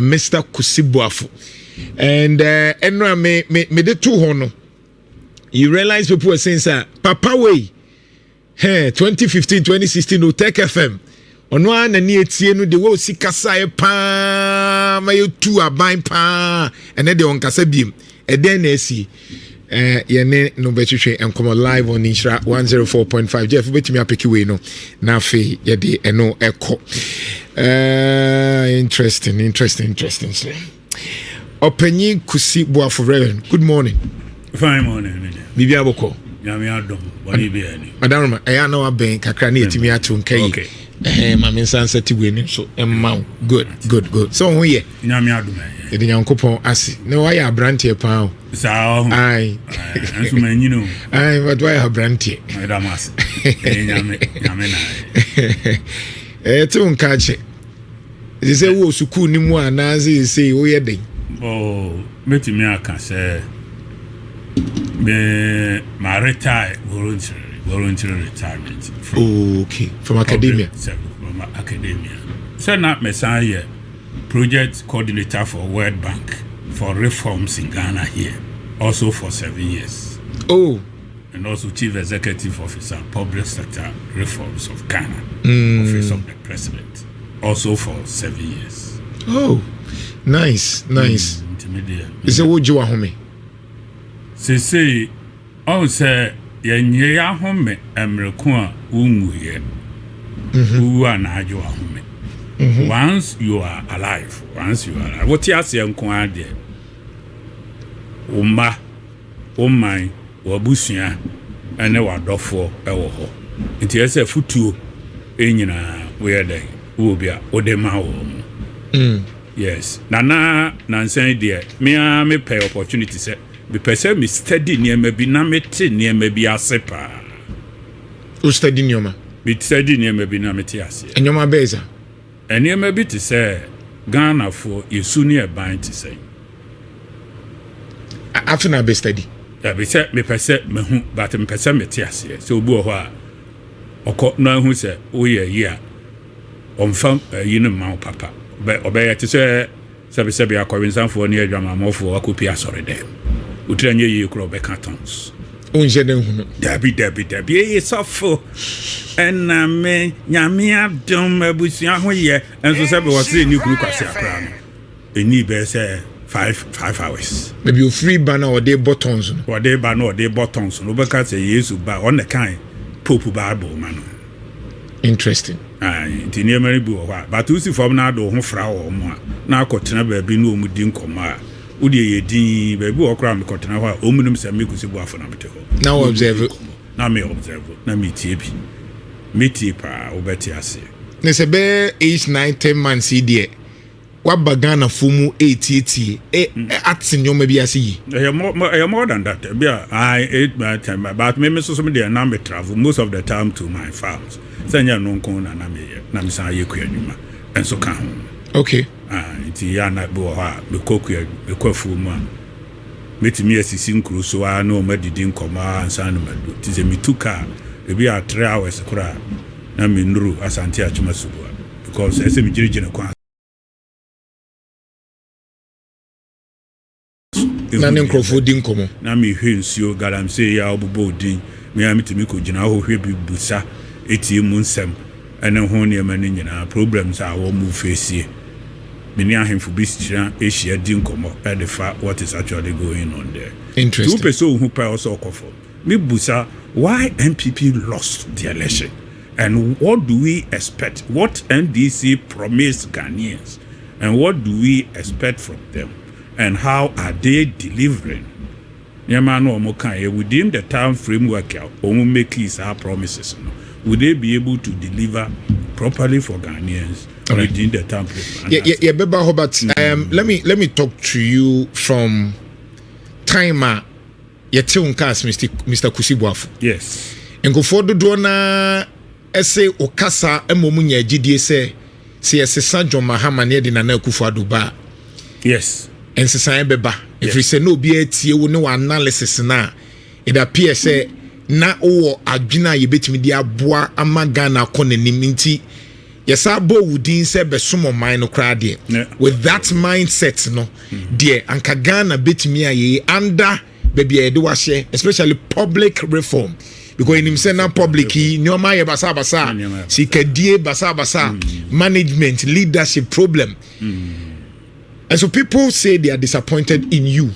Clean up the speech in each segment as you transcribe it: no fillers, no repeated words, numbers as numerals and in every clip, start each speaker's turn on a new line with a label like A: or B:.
A: Mr. Kusi Boafo. And ɛno a me de to hɔ no, you realize people were saying sɛ papa wei, hey, 2015, 2016 Otec FM, ɔno ara n'ani etie no de wɔsi kasaeɛ paa ma yɛtu aban paa. Ɛnɛ deɛ ɔnkasa biem, ɛdɛn na esi? Yɛne no bɛtwitwe nkɔmmɔ live on Nhyira 104.5. Jeff, wobɛtumi apick wei no na afei yɛde ɛno ɛkɔ. Interesting, interesting, interesting. Sɛ Ɔpanyin Kusi Boafo, Reverend, good morning.
B: Fine morning, me.
A: Biribi abɔkɔ?
B: Nyame adom, bɔne bi ani.
A: Madaroma, ɛyɛ ana wabɛn kakra ne yɛtumi ato nka yi. Ɛhɛn, ma me nsa nsa ti wei ni so ɛmma wo. Good, good, good. Sɛ wo ho yɛ?
B: Nyame adom, ɛyɛ.
A: Yɛde Nyankopɔn ase na wayɛ aberanteɛ paa o.
B: Saa ɔho.
A: Ai.
B: Nso manyini o.
A: Ai, but wayɛ aberanteɛ.
B: Meda mo ase. Ɛyɛ Nyame, Nyame na ayɛ.
A: Ɛyɛ te wo nka akyɛ ɛsɛ sɛ wowɔ sukuu no mu anaasɛ ɛsei woyɛ den?
B: Oh, mɛtumi aka sɛ me ma retire voluntary retirement from
A: Oh, okay, from academia.
B: Public service, from academia. Sɛ na mesan yɛ project coordinator for World Bank for reforms in Ghana here, also for 7 years. And also Chief Executive Officer, Public Sector Reforms of Ghana, Office of the President, also for 7 years.
A: Oh, nice, nice.
B: Nti me deɛ,
A: Ɛsɛ wogye wahome.
B: Seesei, ɔhu sɛ yɛnyɛ ahome mmerɛko a wonwuiɛ. Wowu a na agye wahome. Once you are alive, once you are alive, wote aseɛ nko ara deɛ, wo mma, wo man, w'abusua ne w'adɔfoɔ wɔ hɔ. Nti ɛsɛ sɛ fotuo nyinaa woyɛ dɛn, wowɔ bi a wode ma wɔ mu. Yes, nana, nansan deɛ, me ara mepɛ opportunity sɛ mepɛ sɛ me study nneɛma bi na mete nneɛma bi ase paa.
A: Wo study nneɛma?
B: Me study nneɛma bi na mete aseɛ.
A: Nneɛma bɛyɛ sa?
B: Nneɛma bi te sɛ Ghanafoɔ yɛsu ne ɛban te sɛ
A: Afe na abɛ study?
B: Dabi, sɛ mepɛ sɛ mahu, but mepɛ sɛ mete aseɛ sɛ obi wɔ hɔ a ɔkɔ na ahu sɛ woyɛ yi a, ɔmfa ayi no mma wo papa. Ɔbɛyɛ te sɛ sɛbesɛbe akɔwensamfoɔ ne adwamammɔfoɔ akɔpi asɔre dɛm, wotiri anyɛ yie korɔ, ɔbɛka tongues.
A: Wonhyɛ dɛ nhunu.
B: Dabi, dabi, dabi, ɛyɛ sɔfo ɛna me Nyame adom abusua ho yɛ nso sɛ bɛwɔ sɛ ne kunu kwase akora no ɛni bɛyɛ sɛ 5 5 hours.
A: Baabi ofiri ba na ɔde bɔ tongues no.
B: Ɔde ba na ɔde bɔ tongues no, wobɛka sɛ Yesu ba ɔne kan Pope Bible ma no.
A: Interesting.
B: Aye, nti nneɛma no bi wɔ hɔ a, but wosi fam na ade wo ho fra wɔ mo a na akɔtena baabi ne ɔmu di nkɔmmɔ a, wodeɛ yɛ din baabi wɔ koraa, mekɔtena hɔ a, ɔmu nim sɛ me Kusi Boafo na mete hɔ.
A: Na wo observe.
B: Na me observe na metie bi, metie paa, wobɛte aseɛ.
A: Ne sɛ bɛyɛ 8, 9, 10 months yi deɛ, waba Ghanafoɔ mu ɛretietie ate nneɛma bi ase yi.
B: Ɛyɛ more than that. Ebi a I 8, 9, 10, but me soso me deɛ, na me travel most of the time to my farms. Sɛ nyɛ no nko na na meyɛ, na mesan yɛ kua adwuma nso ka ho. Ah, nti yɛ ana bi wɔ hɔ a mekɔ kua, mekɔ afuo mu a, mɛtumi asisi nkuro so a na ɔma didi nkɔmmɔ a ansa na madu. Nti sɛ metu kaa ebi a 3 hours koraa na mennuru Asante Akyema Subua, because ɛsɛ megyinagyina kwan.
A: Na ne nkurɔfoɔ di nkɔmmɔ.
B: Na mehwɛ nsuo galamsey yi a wɔbobɔ odin, me a metumi kɔgyina hɔ hwɛ bi, busa, etie mu nsɛm ɛne ho nneɛma no nyinaa, problems a wɔn mu fesie. Me ne ahemfo bi hyia ahyia di nkɔmmɔ ɛde fa what is actually going on there. Nti wopɛ sɛ ohu pɛ, ɔsɛ ɔkɔ fam mebusa why NPP lost the election and what do we expect, what NDC promised Ghanaians and what do we expect from them and how are they delivering nneɛma no wɔn kan yɛ within the time framework a wɔn make saa promises no. Would they be able to deliver properly for Ghanaians within the time frame?
A: Yeah, yɛbɛba hɔ, but let me talk to you from time a yɛte wo nka as Mr. Kusi Boafo. Nkurɔfoɔ dodoɔ naa ɛsɛ ɔkasa ma mu nya agyidie sɛ yɛsesa John Mahama ne yɛde Nana Akufo Addo ba a, nsesan bɛba, ɛfiri sɛ na obiara tie wo ne wɔ analysis no a, it appear sɛ na wowɔ adwene a yɛbɛtumi de aboa ama Ghana akɔ n'anim. Nti Yɛsa bɔ wo din sɛ bɛsom ɔman no koraa deɛ, with that mindset no deɛ, anka Ghana bɛtumi ayɛ under baabi a yɛde wahyɛ, especially public reform, because enim sɛ na public yi nneɛma ayɛ basabasa, sikadie basabasa, management, leadership problem. And so people say they are disappointed in you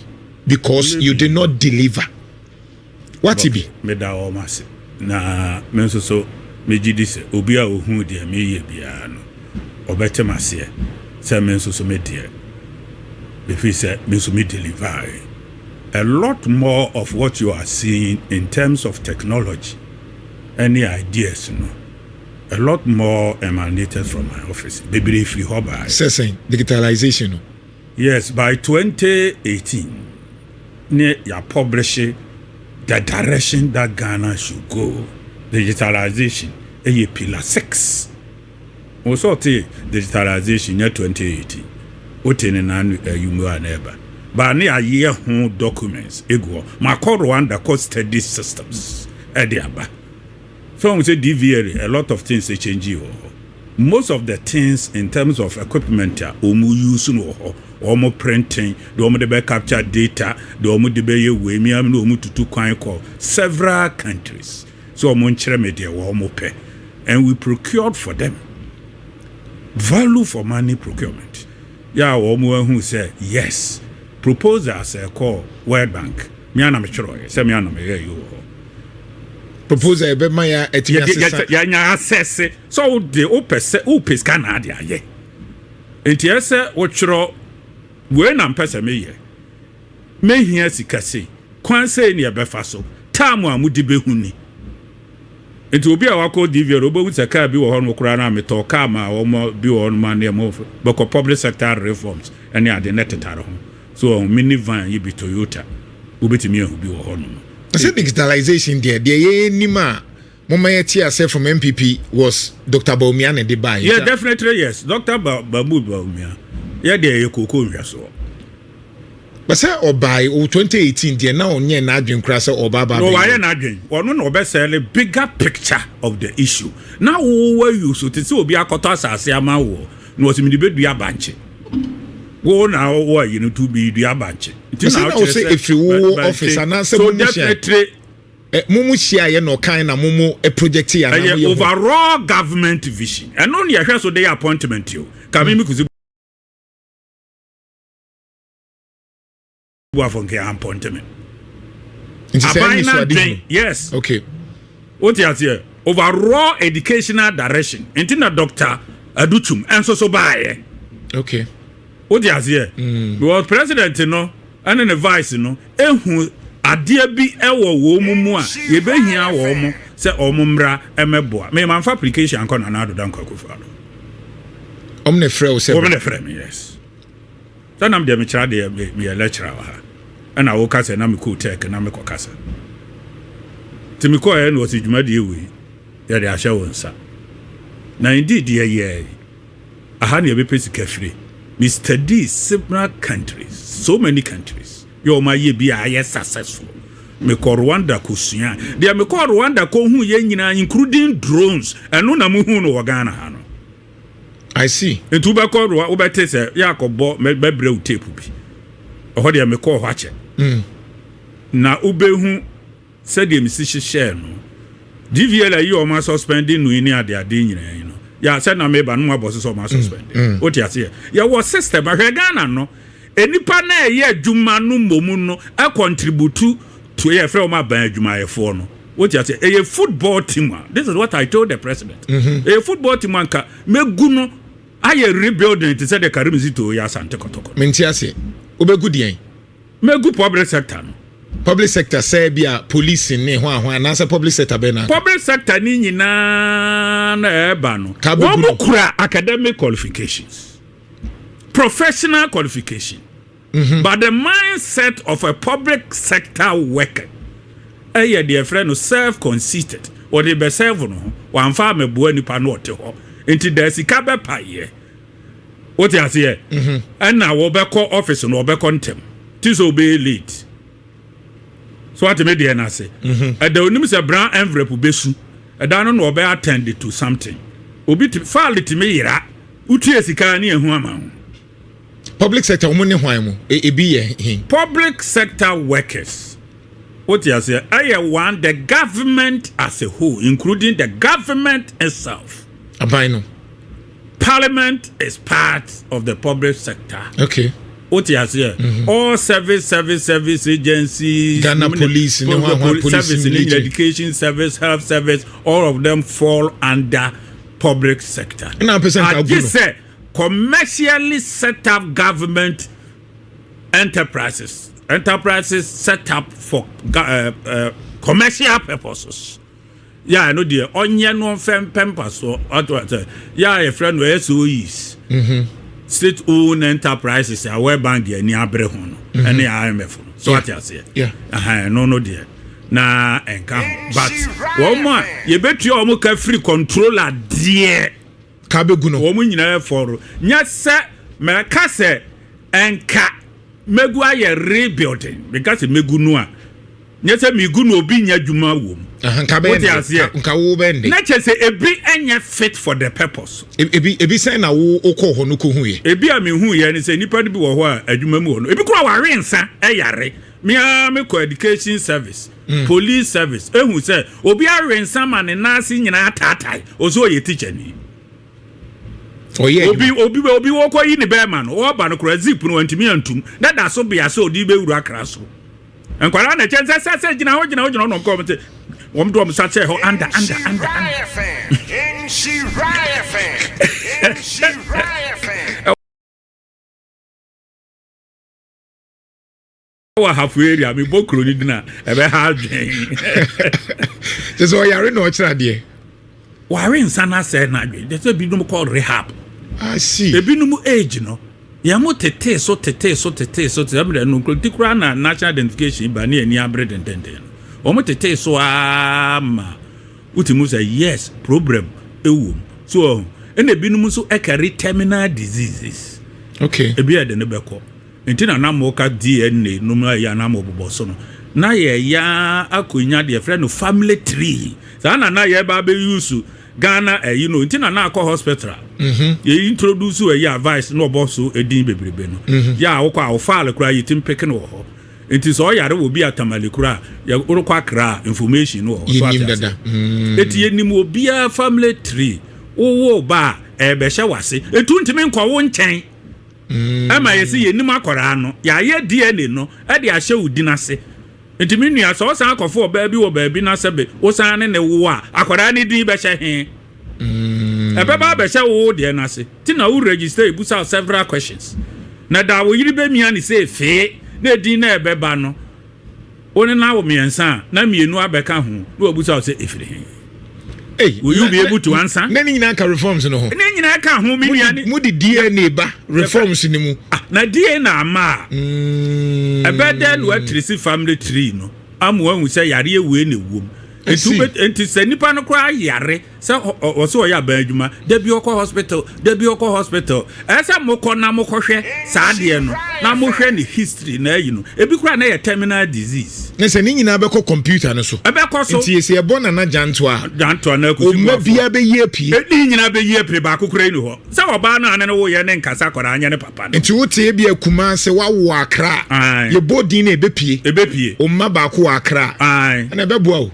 A: because you did not deliver. What be?
B: Meda wɔn ase, na me nso so megye di sɛ obi a ohun deɛ meyɛ biara no, ɔbɛte m aseɛ sɛ me nso so me deɛ, ɛfiri sɛ me nso me deliver a lot more of what you are seeing in terms of technology, any ideas no, a lot more emanated from my office. Bebree firi hɔ baa.
A: Sɛ digitalization no?
B: Yes, by 2018 ne yà publish the direction that Ghana should go. Digitalization ɛyɛ pillar six. Wọ́n sọ te digitalization nyɛ 2018, wote ne nan ɛyi mu a na ɛba baa ne ayɛ ho documents egu hɔ. Makɔ Rwanda kɔ study systems ɛde aba. So wɔn sɛ DVLA, a lot of things change wɔ hɔ. Most of the things in terms of equipment a wɔn use no wɔ hɔ, wɔn printing deɛ, wɔn de bɛ capture data deɛ, wɔn de bɛyɛ wei mia na wɔn tutu kwan kɔ several countries so wɔn nkyerɛ me deɛ wɔn pɛ, and we procured for them, value for money procurement yà a wɔn ahu sɛ yes, proposals ɛkɔ World Bank, mia na metwerɛ yɛ sɛ mia na meyɛ yi wɔ hɔ.
A: Proposal ɛbɛma yɛ ɛtumi asesa.
B: Yɛnya asɛse sɛ wode wopɛ sɛ wopɛ sika na ade ayɛ, nti ɛsɛ wotwerɛ wei na mpɛ sɛ meyɛ, mehia sika sei, kwan sei ne yɛbɛfa so, time a mode bɛhu ni. Nti obi a wakɔ DVLA, wobɛhu sɛ kaa bi wɔ hɔ no koraa no a metɔ kaa ma wɔn bi wɔ hɔ no ma nneɛma bɛkɔ public sector reforms ɛne ade ne tetare ho so, mini van yi bi, Toyota, wobɛtumi ahu bi wɔ hɔ nom.
A: Sɛ digitalization deɛ yɛyɛ nim a moma yɛte ase from NPP was Dr Bawumia na de baa.
B: Yeah, definitely, yes, Dr Mahmood Bawumia. Yɛ deɛ, yɛ koko nhwɛsoɔ.
A: Sɛ ɔbaa o 2018 deɛ, na ɔnyɛ n'adwen koraa sɛ ɔbaa ba.
B: No, wayɛ n'adwen. Ɔno na ɔbɛsɛɛ the bigger picture of the issue na wowɔ ayi so te sɛ obi akɔtɔ asase ama wɔ na ɔsɛ mede bɛdua bankye, wo na wɔ ayi no to bi dua bankye.
A: Nti na wo sɛ ɛfiri wo office anaasɛ
B: so definitely.
A: Mo mu hyia yɛ na ɔkan na mo mu project yɛ
B: anaa mo yɛ? Overall government vision, ɛno ne yɛhwɛ so de yɛ appointment o. Kame mi kusi buafo nke appointment.
A: Nti sɛ ɛni so adi.
B: Yes.
A: Okay.
B: O ti aseɛ, overall educational direction nti na Dr Adutum ɛnso so baayɛ. O ti aseɛ, because president no ɛne ne vice no ehu adeɛ bi ɛwɔ wɔn mu mu a yɛbɛhia wɔn mo sɛ wɔn mmra ɛmɛboa. Mɛ maa nfa application akɔ Nana Addo Dankwa Akufo-Addo.
A: Ɔmo na frɛ o sɛ?
B: Wɔn na frɛ mi, yes. Sɛ nam deɛ mekyerɛ deɛ, meyɛ lecturer wɔ ha, ɛna woka sɛ na mekɔ tech na mekɔ kasa, nti mekɔɛ na wɔsi dwumadie wei yɛde ahyɛ wo nsa, na indeed yɛyɛ aha ne yɛbɛpɛ sika firi. Me study several countries, so many countries yɛ ɔmo ayɛ bi a ayɛ successful. Mekɔ Rwanda kɔsua deɛ, mekɔ Rwanda kɔhu yɛn nyinaa, including drones. Ɛno na muhu no wɔ Ghana ha no.
A: I see.
B: Nti wobɛkɔ, wobɛte sɛ yɛ akɔbɔ, mɛbrɛ wo tape bi ɛhɔ deɛ, mekɔɔ hɔ akyɛ na wobɛhu sɛdeɛ mesi hyehyɛɛ no. DVLA yi, ɔmo asuspend no yi ne adeade nyinaa yi no yà sɛ na meba no mu abɔ so sɛ ɔmo asuspend. Wote aseɛ, yɛwɔ system. Ahwɛ Ghana no, nipa na ɛyɛ adwuma no mmom no ɛcontribute to yɛ fɛ ɔmo aban adwumayɛfoɔ no. Wote aseɛ, ɛyɛ football team a, this is what I told the president, ɛyɛ football team a nka megu no ayɛ rebuilding te sɛ de Karim Zito yɛ Asante Kɔtɔkɔ.
A: Mente ase, wobɛgu deɛn?
B: Megu public sector no.
A: Public sector sɛ bi a police ne ho aho anaasɛ public sector bɛn na?
B: Public sector ni nyinaa na ɛɛba no,
A: Ka bɛgu
B: wɔn
A: no.
B: mo kura academic qualifications, professional qualification, but the mindset of a public sector worker ɛyɛ deɛ frɛ no self conceited. Wɔde bɛ serve no ho, wɔamfa amɛboa nipa no ɔte hɔ, nti da sika bɛpa yɛ, wote aseɛ, ɛna wɔbɛkɔ office no, wɔbɛkɔ ntɛm ti sɛ ɔbɛyɛ late so, wate me deɛ n'ase. Ɛda onim sɛ brown envelope bɛsu ɛda no na ɔbɛ attend to something. Obi tumi file tumi yera, wotua sika ne ehu ama ho.
A: Public sector, wɔn ne hwan mu? Ebi yɛ hin?
B: Public sector workers, wote aseɛ, ɛyɛ one, the government as a whole, including the government itself.
A: Aban no.
B: Parliament is part of the public sector. Wote aseɛ, all service agencies.
A: Ghana Police ne hwan hwan, police,
B: service ne
A: military.
B: Education service, health service, all of them fall under public sector.
A: Ɛna apɛ sɛ nka
B: agye
A: agu no.
B: Sɛ commercially set up government enterprises set up for commercial purposes, yà ɛno deɛ ɔnyɛ no ɔnfɛ mpɛmpa so ɔtɔ sɛ yà yɛfrɛ no SOEs, state owned enterprises a World Bank deɛ ani abere ho no ɛne IMF no so, ate aseɛ?
A: Yeah.
B: Ɛhɛn, ɛno no deɛ na ɛnka ho, but wɔn a yɛbɛtua wɔn ka firi controller deɛ,
A: ka bɛgu no.
B: Wɔn nyinaa fɔro nyɛ sɛ mɛka sɛ ɛnka mɛgu ayɛ rebuilding, mɛka sɛ mɛgu no a, nyɛ sɛ mɛgu no obi nya adwuma wɔ mu.
A: Aha, nka bɛyɛ
B: Wote
A: nde.
B: aseɛ?
A: Nka wo bɛyɛ nde.
B: Na kyerɛ sɛ ebi ɛnyɛ fit for the purpose.
A: Ebi sɛn na wo wokɔɔ hɔ no kɔhu yɛ?
B: Ebi a mehu yɛ ne sɛ nipa no bi wɔ hɔ a adwuma mu wɔ no, ebi kora ware nsa ɛyare. Mea mekɔ education service, police service, ehu sɛ obi awe nsa ma ne nan ase nyinaa taatae, ɔsɛ ɔyɛ teacher ni.
A: Ɔyɛ
B: obi
A: adwuma.
B: Obi wɔkɔ yi ne bɛrima no, wɔba no kora zip no wɔntumi antum na da so bea sɛ ɔde bɛwura kra so. Nkwadaa na kyɛn sɛ gyina hɔ, gyina hɔ, gyina hɔ na ɔmkɔ ɔmo te wɔn de wɔn nsa kyerɛ hɔ anda anda anda anda.
C: FM. Nhyira FM. Nhyira FM.
B: Wɔ Ahafo area, mebɔ kuro no din a ɛbɛha adwen.
A: Kyɛ sɛ ɔyare na ɔkyerɛ adeɛ.
B: Ware nsa no asɛe no adwen de sɛ ebinom kɔ rehab.
A: I see.
B: Ebinom age no yɛn mo tetee so, tetee so, tetee so, tetee so no nkuroti koraa na national identification ba ne ani abere dendenden no, wɔn tetee so aa ma wotumi sɛ yes, problem ɛwɔ mu so ɔho. Ɛna ebinom nso ɛcarry terminal diseases. Ebi yɛ de ne bɛkɔ nti na nam wɔka DNA nom a ɛyɛ anam wɔbobɔ so no na yɛya akonnwa deɛ yɛfrɛ no family tree. Saa na na yɛba abɛuse Ghana ɛyi no nti na na akɔ hospital a yɛ introduce ɛyi advice na ɔbɔ so edin bebrebe no yɛ a wokɔ a wo file koraa yɛtim pick no wɔ hɔ. Nti sɛ ɔyare wɔ bi atamale koraa a, yɛ wokɔ Akra a, information no wɔ hɔ so.
A: Yɛnim
B: ate ase.
A: dada.
B: Eti yɛnim obiara family tree. Wowɔ ba a ɛbɛhyɛ wase etu ntumi nkɔ wo nkyɛn ɛma yɛsi yɛnim akɔraa no, yɛayɛ DNA no ɛde ahyɛ wo din ase. Nti me nua, sɛ ɔsan akɔfo ɔbaa bi wɔ baabi na sɛ be wosan ne ne wo a, akɔraa ne din bɛhyɛ he? Ɛbɛba abɛhyɛ wo deɛ no ase. Nti na wo register, ebusa wo several questions na da wo yere bɛmia ne sɛ efee na edin na ɛbɛba no, wo ne na wo mmiɛnsa a na mmienu abɛka ho na wabusa wo sɛ efiri he.
A: Hey,
B: Will you be able to answer?
A: Na ne nyinaa ka reforms no ho.
B: Ne nyinaa ka ho, me nua ne.
A: Mo de DNA ba reforms no mu.
B: Ah, na DNA ama a ɛbɛ dɛn na watrace family tree no ama wahu sɛ yareɛ wei na ɛwom?
A: I
B: Nti
A: see.
B: nti sɛ nipa no koraa yare sɛ ɔsɛ ɔyɛ aban adwuma, da bi ɔkɔ hospital, da bi ɔkɔ hospital, ɛyɛ sɛ mokɔ na mokɔhwɛ saa adeɛ no na mohwɛ ne history na ayi no, ebi koraa na yɛ terminal disease.
A: Na sɛ ne nyinaa bɛkɔ computer no so.
B: Ɛbɛkɔ so.
A: Nti yɛsɛ yɛbɔ Nana Gyanto a,
B: Gyantoa na Akusi
A: ɔma
B: Boafo.
A: bia bɛyi apie.
B: Ɛdi nyinaa bɛyi apue, baako koraa ni hɔ sɛ ɔbaa no ane no woyɛ ne nkasa akɔraa anyɛ ne papa no.
A: Nti wote bi akuma sɛ woawo Akra a, yɛbɔ din na ɛbɛpie.
B: Ɛbɛpie.
A: Ɔma baako wɔ Akra a, ɛna ɛbɛboa o.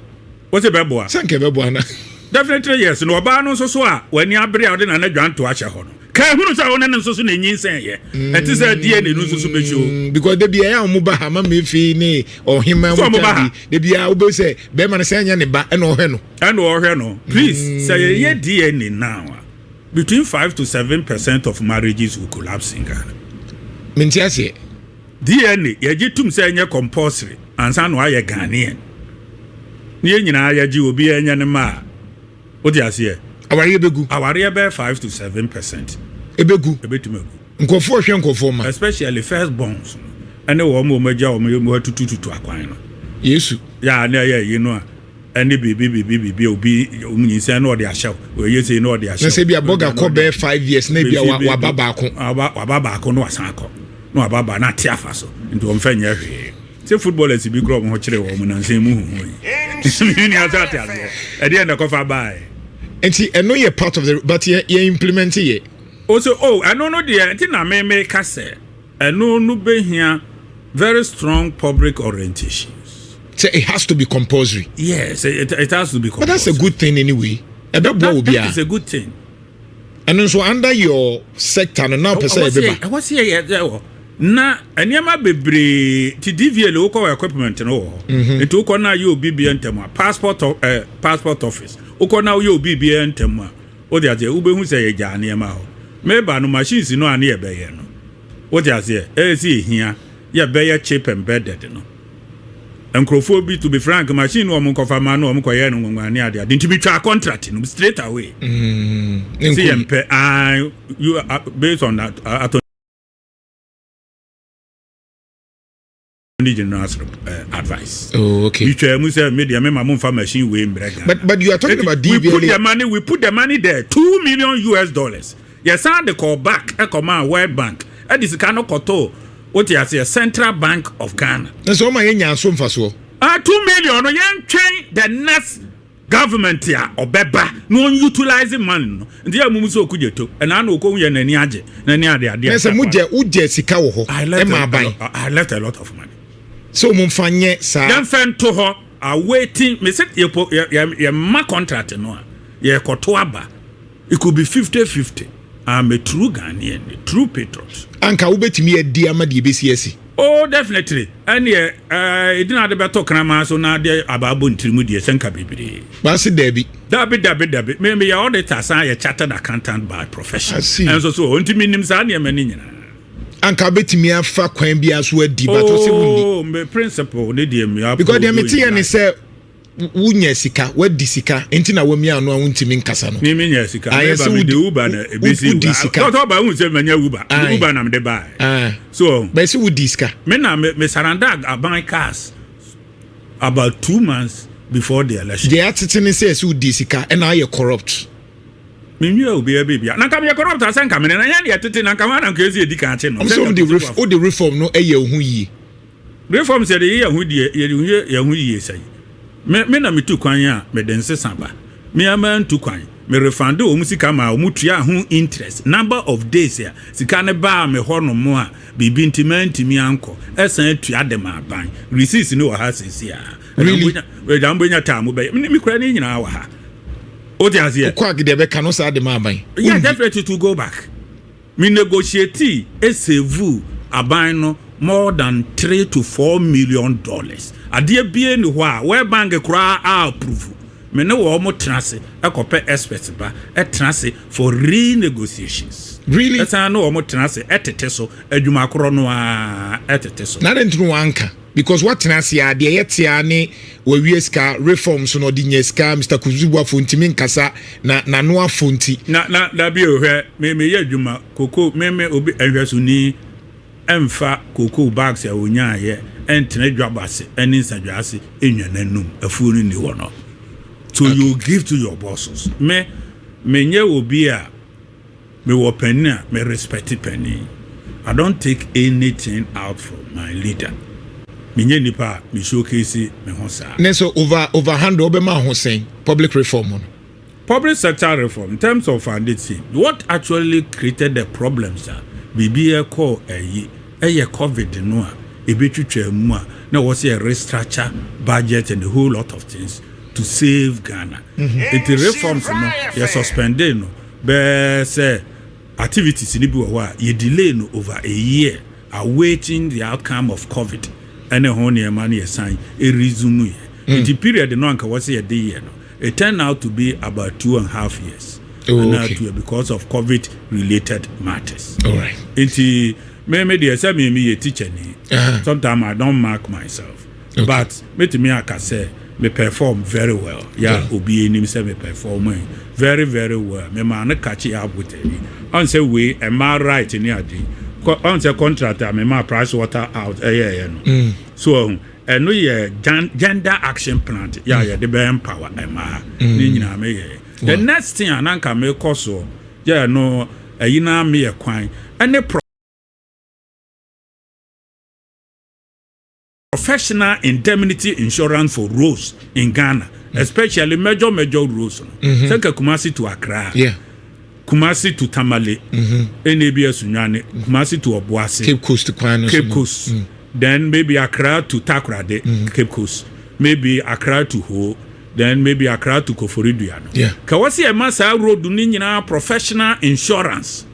B: Wo sɛ bɛboa.
A: Sɛ nka ɛbɛboa na.
B: Definitely yes. Na ɔbaa no nso so a w'ani abere a ɔde Nana Dwanto ahyɛ hɔ no ka ehunu sɛ ɔne ne nso so na enyinsɛn yɛ ɛte sɛ DNA no nso so bɛhyɛ o.
A: Because de bia ɛyɛ a wɔn ba ha ma mefi ne ɔhema
B: So
A: mu
B: ɔmo ba
A: ta
B: ha.
A: bi de bia wobɛ sɛ bɛrima no sɛ ɛnyɛ ne ba ɛna ɔhwɛ no.
B: Ɛna ɔhwɛ no. Please, sɛ yɛyɛ DNA now a, between 5 to 7% of marriages will collapse in Ghana.
A: Mente aseɛ.
B: DNA yɛgye tum sɛ ɛnyɛ compulsory ansa na wayɛ Ghanaian ne yɛn nyinaa yɛgye obi ɛnyɛ ne ma a, wote aseɛ?
A: Awareɛ bɛgu.
B: Awareɛ bɛyɛ 5 to 7%.
A: Ɛbɛgu.
B: Ɛbɛtumi agu.
A: Nkɔfoɔ hwɛ nkɔfoɔ ma.
B: Especially first borns no ɛne wɔn a wɔn agya wɔn mu atutututu akwan no.
A: Yesu.
B: Yà ne ɛyɛ yi no a ɛne biribi biribi biribi a obi wɔn nyinsɛn na ɔde ahyɛw ɔyɛ sei na ɔde ahyɛw.
A: Na sɛ bia bɔga kɔ bɛyɛ 5 years na bia waba baako.
B: Waba baako na wasan akɔ na waba ba na ate afa so, nti wɔn fɛ nyɛ hwee sɛ footballers bi kura wɔn ho kyerɛ wɔn nansa mu huhu yi ni ase ate aseɛ ɛdeɛ na ɛkɔfa baa.
A: Nti ɛno yɛ part of the, but yɛ implement yɛ.
B: O so, oh, ɛno no deɛ, nti na meme ka sɛ ɛno no bɛhia very strong public orientations.
A: Sɛ it has to be compulsory.
B: Yes, it has to be
A: But that's a good thing anyway. Ɛbɛboa
B: That
A: obiara.
B: is a good thing.
A: Ɛno nso under your sector no na wopɛ sɛ ɛbɛba.
B: Ɛwɔ sɛ yɛyɛ ɛwɔ na nneɛma bebree ti DVLA, wokɔ wɔ equipment no wɔ hɔ, nti wokɔ na ayɛ obi bia ntɛm a passport office, wokɔ na woyɛ obi bia ntɛm a, wode aseɛ, wobɛhu sɛ yɛgyaa nneɛma hɔ. Meba no, machines no a ne yɛbɛyɛ no, wode aseɛ, ɛyɛ sɛ ɛhia yɛbɛyɛ chip embedded no. Nkurɔfoɔ bi, to be frank, machine no wɔn nkɔfa ma no, wɔn kɔyɛ no nwanwa ne ade ade, nti bi twa contract no straight away.
A: Ne
B: sɛ
A: nkɔ
B: yɛn pɛ ah, you based on that attorney general's advice.
A: Oh, okay.
B: Bitwa mu sɛ me deɛ, me ma mo nfa machine wei mbrɛ Ghana.
A: But you are talking about
B: We put
A: DVLA.
B: the money, we put the money there, US$2 million. Yɛsan de call back ɛkɔma World Bank, ɛde sika no kɔtɔ, wote aseɛ, Central Bank of Ghana.
A: Na sɛ ɔma yɛnya so mfasoɔ.
B: Ah, 2 million no, yɛntwɛn the next government a ɔbɛba na ɔn utilize money no. Nti yɛ mumu sɛ Okudzeto ɛna na okohu yɛ n'ani agye n'ani ade ade.
A: Na sɛ mogyɛ wogyɛ sika wɔ hɔ
B: I left
A: ɛma
B: a,
A: aban
B: I left a lot of money.
A: Sɛ ɔmo mfa nyɛ saa.
B: Yɛmfɛ nto hɔ awaiting me sɛ yɛpo yɛ yɛ ma contract no a yɛkɔto aba, it could be 50-50. I'm a true Ghanaian, a true patriot.
A: Anka wobɛtumi adi ama deɛ ɛbɛsi asi.
B: Oh, definitely. Ɛneɛ ɛdi na ade bɛtɔ kraman so na ade abaabɔ ntirimu deɛ, sɛ nka bebree.
A: Baase daabi.
B: Dabi, dabi, dabi. Me yɛ auditor, san yɛ chartered accountant by profession.
A: I see.
B: Ɛnso so nti mi nim saa nneɛma ne nyinaa.
A: Anka wobɛtumi afa kwan bi so adi, but ɔsɛ wonni.
B: Oh, me principle ne deɛ mi.
A: Because deɛ meteɛ ne sɛ wonya sika, wadi sika, nti na wamia ano a wontumi nkasa no.
B: Ni mi nya sika.
A: Ayɛ
B: Me
A: sɛ
B: ba mi de Uber na ebesi.
A: Wodi sika.
B: Tɔtɔ ba n sɛ mɛ nya Uber.
A: Aye.
B: Uber na mi de ba.
A: Ah,
B: So
A: bɛyɛ sɛ wodi sika.
B: Me na me surrender aban cars about 2 months before the election.
A: Deɛ atete ne sɛ ɛsɛ wodi sika ɛna ayɛ corrupt.
B: Mi nwi obi ɛbi bia na nka mi yɛ corrupt asɛ nka mi ne na yɛn deɛ tete na nka wɔn na nka esi edi kan akyi no.
A: Ɔm sɛ wode reform no ɛyɛ wo ho yie.
B: Reform sɛ de yɛ ho deɛ, yɛde yɛ ho yie sɛ me na me tu kwan a me de nsesa ba, me ama ntu kwan, me refund wɔn sika ma wɔn tua ho interest, number of days a sika ne baa me hɔ nom a biribi nti ma ntumi ankɔ, ɛsan tua de ma aban. Receipts ne wɔ ha sisi a.
A: Really?
B: Ɛda mo bɛnya taa mo bɛyɛ me kura ne nyinaa wɔ ha, o ti aseɛ.
A: Wokɔ agedeɛ bɛka no saa de ma aban.
B: Yeah, definitely to go back. Me negotiate esave aban no more than $3 to 4 million. Adeɛ bie ni hɔ a World Bank koraa a approve. Me ne wɔn mo tena ase ɛkɔpɛ experts ba ɛtena ase for renegotiations.
A: Really?
B: Ɛsan ne wɔn tena ase ɛtete so adwuma korɔ no a ɛtete so.
A: Na de ntino wanka because watena ase a deɛ yɛtea ne wawie sika reforms no, ɔde nya sika. Mr Kusi Boafo ntumi nkasa na n'ano afo nti.
B: Na dabi, ohwɛ, me yɛ adwuma koko, me obi ɛhwɛsoni ɛmfa cocoa bags a onyaayɛ ɛntena dwabase ɛne nsadwa ase enwa n'anum afuo no ni hɔ no, so okay, you give to your bosses. Me nyɛ obi a me wɔ panin a me respect panin. I don't take anything out from my leader. Me nyɛ nipa a me showcase me ho saa.
A: Ne so over 100 wobɛma ho sɛn public reform no?
B: Public sector reform in terms of foundation, what actually created the problems a biribi ɛkɔ ɛyi ɛyɛ COVID no a ebetwitwa mu a na wɔ sɛ restructure budget and a whole lot of things to save Ghana. Nti reforms no yɛ suspended no, bɛɛ sɛ activities ni bi wɔ hɔ a yɛ delay no over a year, awaiting the outcome of COVID ɛne ho nneɛma no, yɛ san resume yɛ. Nti period no anka wɔ sɛ yɛde yɛ no, it turned out to be about 2.5 years.
A: Oh,
B: and
A: okay.
B: 2 because of COVID related matters.
A: All right.
B: Nti me deɛ, sɛ me yɛ teacher ni, sometimes I don't mark myself, but metumi aka sɛ me perform very well. Yeah, obi anim sɛ me perform very very well. Me maa no catch up with ɛyi ɔn sɛ wei ɛma right ne ade ɔn sɛ contract a me maa Price Water out ɛyɛ ɛyɛ no so ɔhun ɛno yɛ gender action plan yɛ a yɛde bɛ empower ɛmaa ne nyinaa. Me yɛ the next thing a nanka me kɔ soɔ yɛ no ɛyi na me yɛ kwan ɛne Professional indemnity insurance for roads in Ghana, especially major major roads no, sɛ nka Kumasi to Accra, Kumasi to Tamale, ɛna ebi Asunyane, Kumasi to Obuasi,
A: Cape Coast kwan no so
B: Cape
A: no.
B: Coast, then maybe Accra to Takoradi, Cape Coast, maybe Accra to Ho, then maybe Accra to Koforidua no. Ka wɔsi ɛma saa road no nyinaa professional insurance.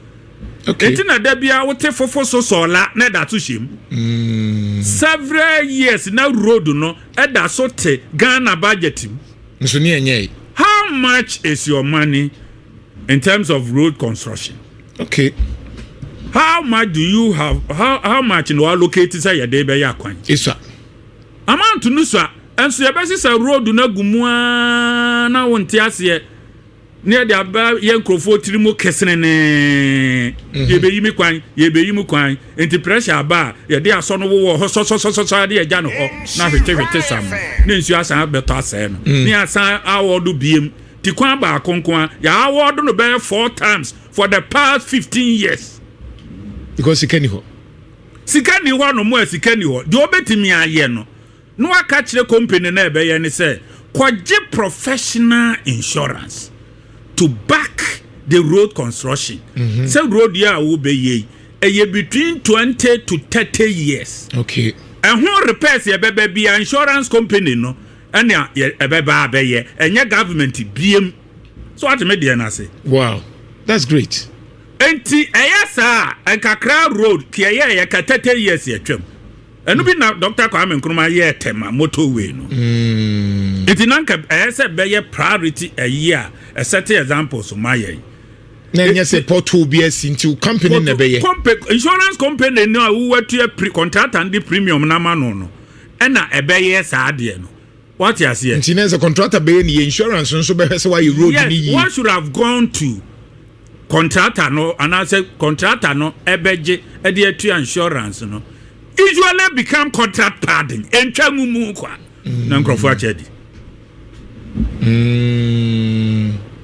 B: Nti na da bia wote fofo so sɔɔla na ɛda so hyɛ mu several years na road no ɛda so te Ghana budget mu.
A: Nso ne ɛnyɛ yi.
B: How much is your money in terms of road construction? How much do you have? How much na allocate sɛ yɛde bɛyɛ akwan?
A: Esua.
B: Amount no so a ɛnso yɛbɛsesa road no agu mu aa na wonte aseɛ ne yɛde aba yɛ nkurɔfoɔ tiri mu kesenenee, yɛbɛyi mi kwan, yɛbɛyi mi kwan, nti pressure aba a yɛde asɔ no wowɔ hɔ sɔsɔsɔsɔ de yɛgya no hɔ na hwetehwete sam ne nsuo asan abɛtɔ asɛe no ne asan awɔdo biem ti kwan baako nko a yɛawɔdo no bɛyɛ four times for the past 15 years.
A: Because sika ni hɔ.
B: Sika ni hɔ nom a, sika ni hɔ deɛ, ɔbɛtumi ayɛ no na waka kyerɛ company na ɛbɛyɛ ne sɛ kɔgye professional insurance to back the road construction, sɛ road yi a wobɛyɛ yi ɛyɛ between 20 to 30 years. Ɛho repairs yɛbɛbɛ bia, insurance company no ɛna ɛbɛba abɛyɛ, ɛnyɛ government biem so atumi deɛ n'ase.
A: Wow, that's great.
B: Nti ɛyɛ saa a, nkakra road kìɛ yɛ yɛ ka 30 years yɛtwam ɛno bi na Dr Kwame Nkrumah yɛ Tema motorway no. Nti na nka ɛyɛ sɛ bɛyɛ priority ɛyi a ɛsɛte examples ma yɛn.
A: Na ɛnyɛ sɛ pothole bi asi nti wo company na ɛbɛyɛ.
B: Insurance company no a wowɔtua pre contractor de premium nama no ɛna ɛbɛyɛ saa adeɛ no, wate aseɛ?
A: Nti na sɛ contractor bɛyɛ ne yɛ, insurance nso bɛhwɛ sɛ wayɛ road ne yie.
B: What should have gone to contractor no anaasɛ contractor no ɛbɛgye ɛde atua insurance no usually become contract padding, ntwa mu mu kwa na nkurɔfoɔ akyɛ di.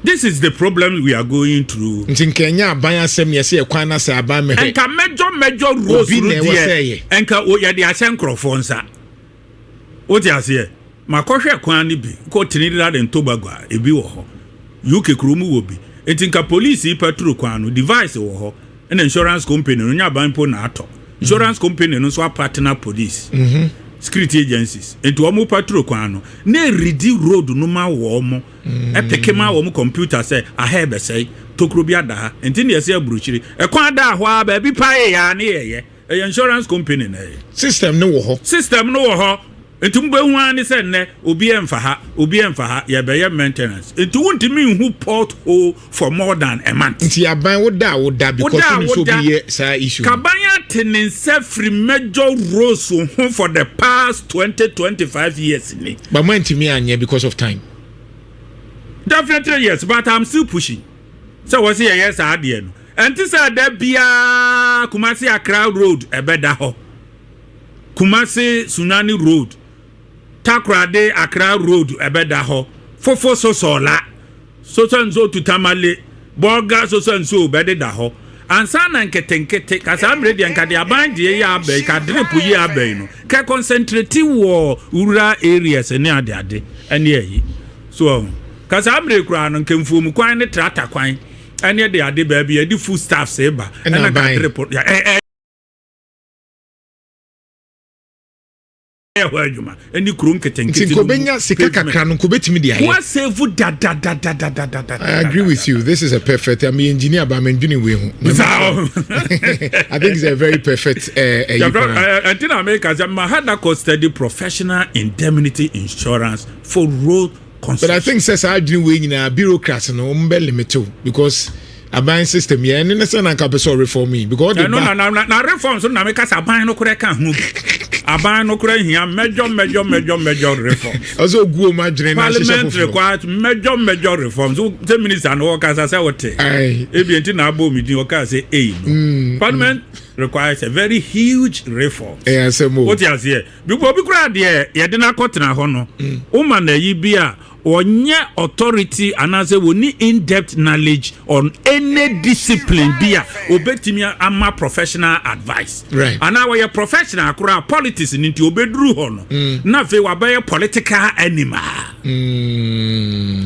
B: This is the problem we are going through.
A: Nti nka ɛnyɛ aban asɛm yɛ sɛ yɛkwan na sɛ aban mɛhwɛ.
B: Nka major major roads
A: Obi
B: no
A: na ɛwɔ sɛ
B: deɛ
A: ɛyɛ.
B: Nka yɛde ahyɛ nkurɔfoɔ nsa, wote aseɛ? Makɔhwɛ kwan no bi kɔ Trinidad and Tobago a ebi wɔ hɔ, UK kurom wɔ bi, nti nka police yi patrol kwan no, device wɔ hɔ, ɛna insurance company no nyɛ aban mpo na atɔ, insurance company no nso apartner police security agencies, nti wɔn patrol kwan no na eridi road no ma wɔn ɛpeke ma wɔn computer sɛ aha ɛbɛsɛe, tokuro bi ada ha, nti ne yɛsɛ aburukyiri ɛkwan da hɔ a baabi paa yɛ yaa ne yɛyɛ ɛyɛ insurance company na ɛyɛ.
A: System ne wɔ hɔ.
B: System no wɔ hɔ, nti mo bɛhu ara ne sɛ nnɛ obi ɛmfa ha, obi ɛmfa ha, yɛbɛyɛ maintenance, nti wontumi nhu pothole for more than a month.
A: Nti aban woda a woda because
B: Woda a
A: wonim sɛ obi
B: woda.
A: yɛ saa issue no.
B: Kaban ate ne nsa firi major roads ho for the past 20, 25 years ni.
A: But mo antumi anyɛ because of time.
B: Definitely yes, but I'm still pushing sɛ wɔ sɛ yɛyɛ saa adeɛ no, ɛnte sɛ ada biara Kumasi Accra road ɛbɛda hɔ, Kumasi Sunyani road, Takoradi Accra road ɛbɛda hɔ, fofo sosɔla soso nso tutamale bɔga soso nso bɛdeda hɔ ansa na nketenkete kasa mmerɛ deɛ nka deɛ aban deɛ yɛ abɛn ka drip yi abɛn no kɛ concentrate wɔ rural areas ne adeade ɛne ɛyi so ɔho kasa mmerɛ koraa no nkemfuom kwan ne tractor kwan ɛne de ade baabi yɛde food staffs ba.
A: Ɛna
B: ɛna ka
A: aban.
B: Drip ɛ ɛ ɛyɛ hɔ adwuma ɛne kuro nketenkete
A: Nti nka
B: no mu
A: obɛnya sika
B: pavement.
A: Kakra no nka obɛtumi de ayɛ.
B: Wa save dadadadadadada.
A: I agree with you. This is a perfect. I'm an engineer, but I'm engineering way.
B: Saa.
A: I think it's a very perfect.
B: Ɛnti na America sɛ mahada kɔ study professional indemnity insurance for road construction.
A: But I think sɛ saa adwene wei nyinaa bureaucrats no wɔn bɛ limit o, because aban system yɛn ne ne sɛ na nka pɛ sɛ ɔreform yi because ɔde
B: ɛno
A: ba.
B: Na reform so na meka sɛ aban no korɛ ka ho bi, aban no korɛ hia major major major major reforms.
A: Ɔsɛ ogu wɔn adwene na ahyehyɛ
B: Parliament
A: foforɔ.
B: requires major major reforms. Sɛ minister no wɔkasa sɛ wote ebi nti na abɔ omi din wɔka sɛ eyi no, parliament requires a very huge reform.
A: Ɛyɛ asɛm o.
B: Wote aseɛ? Because obi kura deɛ yɛde no akɔtena hɔ no woma na yi bi a Wɔnyɛ authority anaasɛ wɔni in-depth knowledge on any discipline bi a obetumi ama professional advice. Anaa wɔyɛ professional koraa, politics ni nti obeduru hɔ no na afei wabɛyɛ political animal.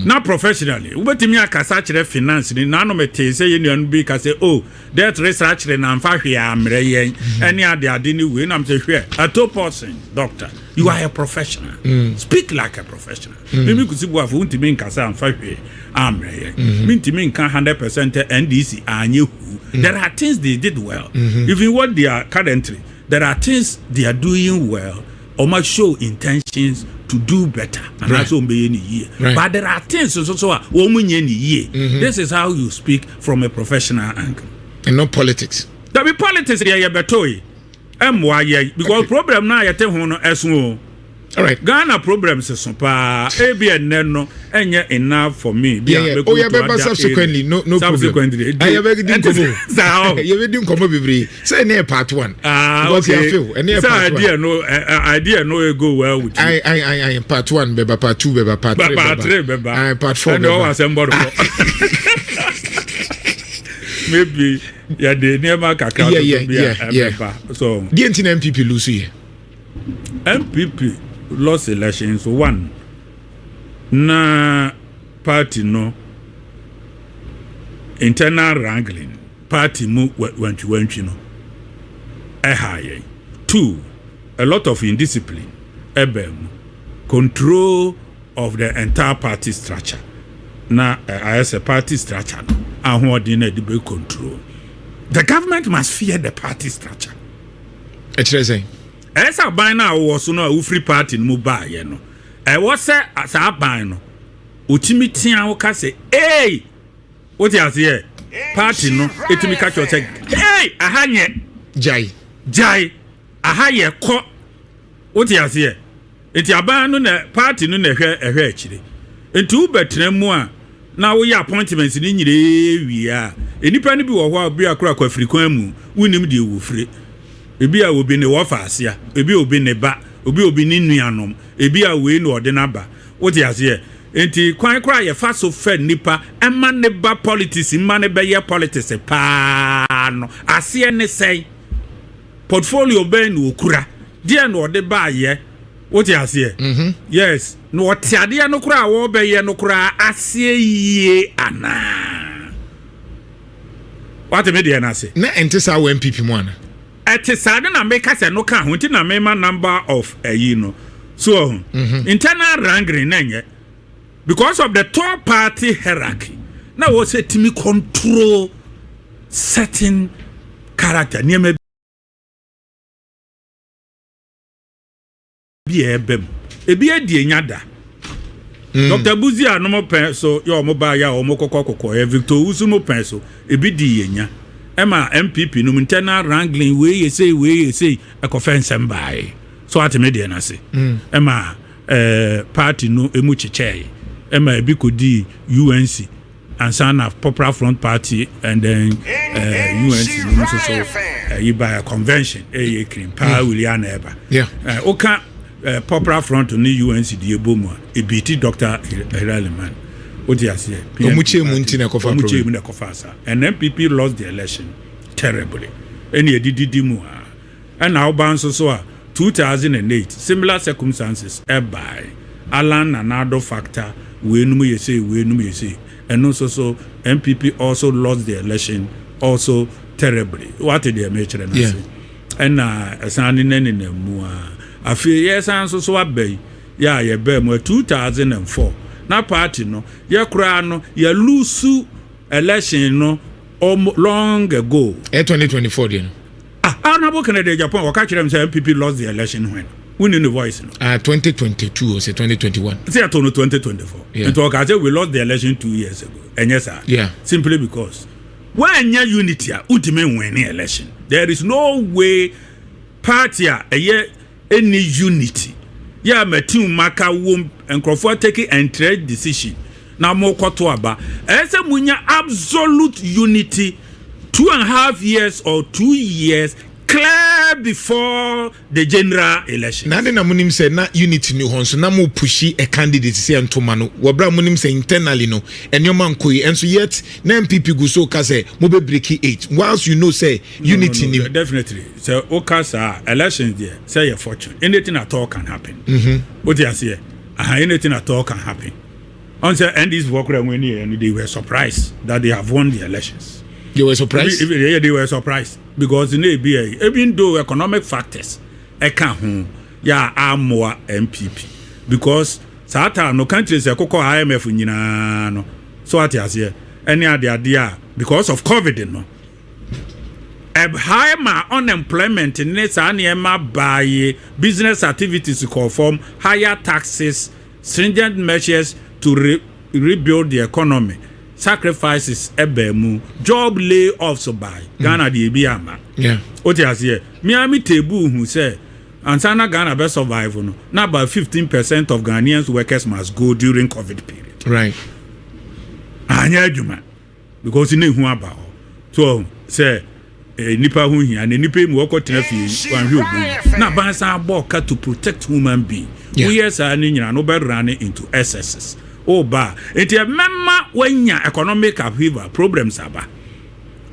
B: Na professionally, wobɛtumi akasa kyerɛ finance ni nanom tee sɛ yɛn nuanom bi ka sɛ, "Oh, debt restructuring na nfa hwee ammerɛ yɛn ɛne ade ade ne wei." Nam sɛ, hwɛ, Ato Forson, doctor, you are a professional. Speak like a professional. Mimi Kusi Boafo, wontumi nkasa amfa hwee ammerɛ yɛn. Mentumi nka 100% NDC anyɛ hu. There are things they did well. Even what they are currently, there are things they are doing well. Ɔma show intentions to do better anaasɛ ɔmo bɛyɛ ne yie. But there are things nso so a wɔn nyɛ ne yie. This is how you speak from a professional angle.
A: And not politics.
B: Dabi, politics deɛ, yɛbɛtɔ yi ɛmmoa yɛ because problem na yɛte ho no ɛso o.
A: All right.
B: Ghana problems so paa. Ebi ɛnɛ no ɛnyɛ enough for me. Bi a
A: Oh, yeah,
B: mɛgo to
A: but
B: other
A: subsequently,
B: area.
A: no problem.
B: Subsequently.
A: Ah, yɛbɛdi nkɔmmɔ.
B: Saa o.
A: Yɛbɛdi nkɔmmɔ bebree. Sɛ ɛne yɛ part one.
B: Ah,
A: Because
B: okay.
A: yɛafew, ɛne yɛ
B: Sɛ
A: part one.
B: Idea no idea no go well with you.
A: Aye, aye, aye, aye. Part one bɛba, part two bɛba, part three
B: part
A: bɛba.
B: three bɛba.
A: Aye, part four
B: Ɛnna ɔwɔ
A: bɛba.
B: asɛm bɔ do kɔ. Maybe yɛde nneɛma kakra toto bi a ɛbɛba so.
A: Deɛ nti na NPP lose yɛ?
B: NPP lost elections, one, na party no internal wrangling, party mu wantwiwantwi no ɛha yɛn. Two, a lot of indiscipline ɛbɛn mu, control of the entire party structure na ayɛ sɛ party structure no ahoɔden na ɛde bɛ control. The government must fear the party structure.
A: Ɛkyerɛ sɛn?
B: Ɛyɛ sɛ aban no a wɔwɔ so no a wofiri party no mu baayɛ no, ɛwɔ sɛ saa aban no otumi tea wo ka sɛ, "Ei," wote aseɛ? Party no ɛtumi ka kyerɛ sɛ, "Ei, aha nyɛ."
A: Gyae.
B: Gyae, aha yɛ kɔ. Wote aseɛ? Nti aban no na party no na ɛhwɛ akyire. Nti wobɛtena mu a na woyɛ appointment no nyinaa wie a, nnipa no bi wɔ hɔ a bi akora akɔ kwan mu, wonim deɛ wɔfire. Ebi a obi ne wɔfa asea, ebi a obi ne ba, obi a obi ne nuanom, ebi a wei na ɔde n'aba. Wote aseɛ? Nti kwan koraa yɛfa so fɛ nipa ɛma ne ba politics, mma ne bɛyɛ politics paa no, aseɛ ne sɛn? Portfolio bɛn na okura? Deɛ na ɔde baayɛ? Wote aseɛ? Yes, na ɔte adeɛ no koraa a wɔrebɛyɛ no koraa aseɛ yie anaa? Wate me deɛ no ase?
A: Na ɛnte saa wɔ NPP mu ana?
B: Ɛte saa de na meka sɛ no ka ho nti na mema number of ɛyi no so ɔho internal wrangling na nyɛ because of the top party hierarchy na wɔ sɛ tumi control certain character, nneɛma bi a ɛbɛ mu, ebi adi enya da. Dr Buzi a nom pɛn so yɛ ɔmo ba yɛ a ɔmo kɔkɔ kɔkɔ yɛ Victor Owusu mo pɛn so, ebi di yɛ nya ɛma NPP nom internal wrangling, wei yɛ sei, wei yɛ sei, ɛkɔfɛ nsɛm baae so. Ate me deɛ n'ase? Ɛma party no emu kyekyɛɛ, ɛma ebi kɔdii UNC ansa na Popular Front Party and then UNC no nso so ɛyi ba convention ɛyɛ kirim paa wuli ana ɛba. Woka Popular Front ne UNC deɛ ɛbɔ mu a, ebi ti Dr Hilla Limann, wote aseɛ?
A: Ɔmo kyɛ mu nti na ɛkɔfa.
B: Ɔmo kyɛ mu na ɛkɔfa saa, and NPP lost the election terribly. Ɛna yɛdididi mu a, ɛna ɔba nso so a 2008 similar circumstances ɛbae. Alan Nana Addo factor, wei num yɛ sei, wei num yɛ sei. Ɛno nso so NPP also lost the election also terribly. Wate deɛ mekyerɛ no ase? Ɛna ɛsan ne nenam mu a, afei yɛsan nso so aba yi yɛ a yɛbaa mu a 2004 na party no yɛ koraa no yɛ lose election no long ago.
A: Ɛ 2024 deɛ no?
B: Ah, Honourable Kennedy Agyapong wɔka kyerɛ m sɛ NPP lost the election when wonni ne voice no.
A: Ah, 2022 o sɛ 2021?
B: Sɛ yɛto no 2024. Nti ɔka sɛ we lost the election 2 years ago, ɛnyɛ saa?
A: Yeah.
B: Simply because woanyɛ unity a wotumi nwin ne election. There is no way party a ɛyɛ ɛni unity yɛ a matim maka wom, nkurɔfoɔ take entrenched decision na mokɔto aba. Ɛyɛ sɛ munya absolute unity 2.5 years or 2 years clear. Well before the general election.
A: Na ade na monim sɛ na unity ni hɔ nso na mo push a candidate sɛ ntoma no wɔbrɛ a monim sɛ internally no nneɛma nkɔ yi, ɛnso yet na NPP gu so ka sɛ mobɛ break eight whilst you know sɛ unity
B: No,
A: ni.
B: Definitely, sɛ woka saa elections deɛ, sɛ yɛ fortune, anything at all can happen. Wote aseɛ aha, anything at all can happen. Ɔn sɛ NDC foɔ kora wɔn ani yɛ no, they were surprised that they have won the elections.
A: They were surprised.
B: If, yeah, they were surprised because ne ebi yɛ, even though economic factors ɛka ho yɛ a amoa NPP, because saa time no countries ɛkokɔ IMF nyinaa no so, ate aseɛ, ɛne adeade a because of COVID no high ma unemployment ne saa nneɛma baaye, business activities kɔ fam, higher taxes, stringent measures to rebuild the economy, sacrifices ɛbɛn mu, job layoffs baa Ghana deɛ ebi ama. O ti aseɛ, miami table hu sɛ ansa na Ghana bɛ survive no, na about 15% of Ghanaians workers must go during COVID period. Anyɛ adwuma because ne hu aba hɔ so sɛ nipa ho hia na nipa yi mu wɔkɔ tena fie wanhwɛ obi na abansan bɔ ɔka to protect human being. Woyɛ saa ne nyinaa no, wobɛ run into excesses ɔba, nti ɛmɛma wanya economic upheaval, problems aba,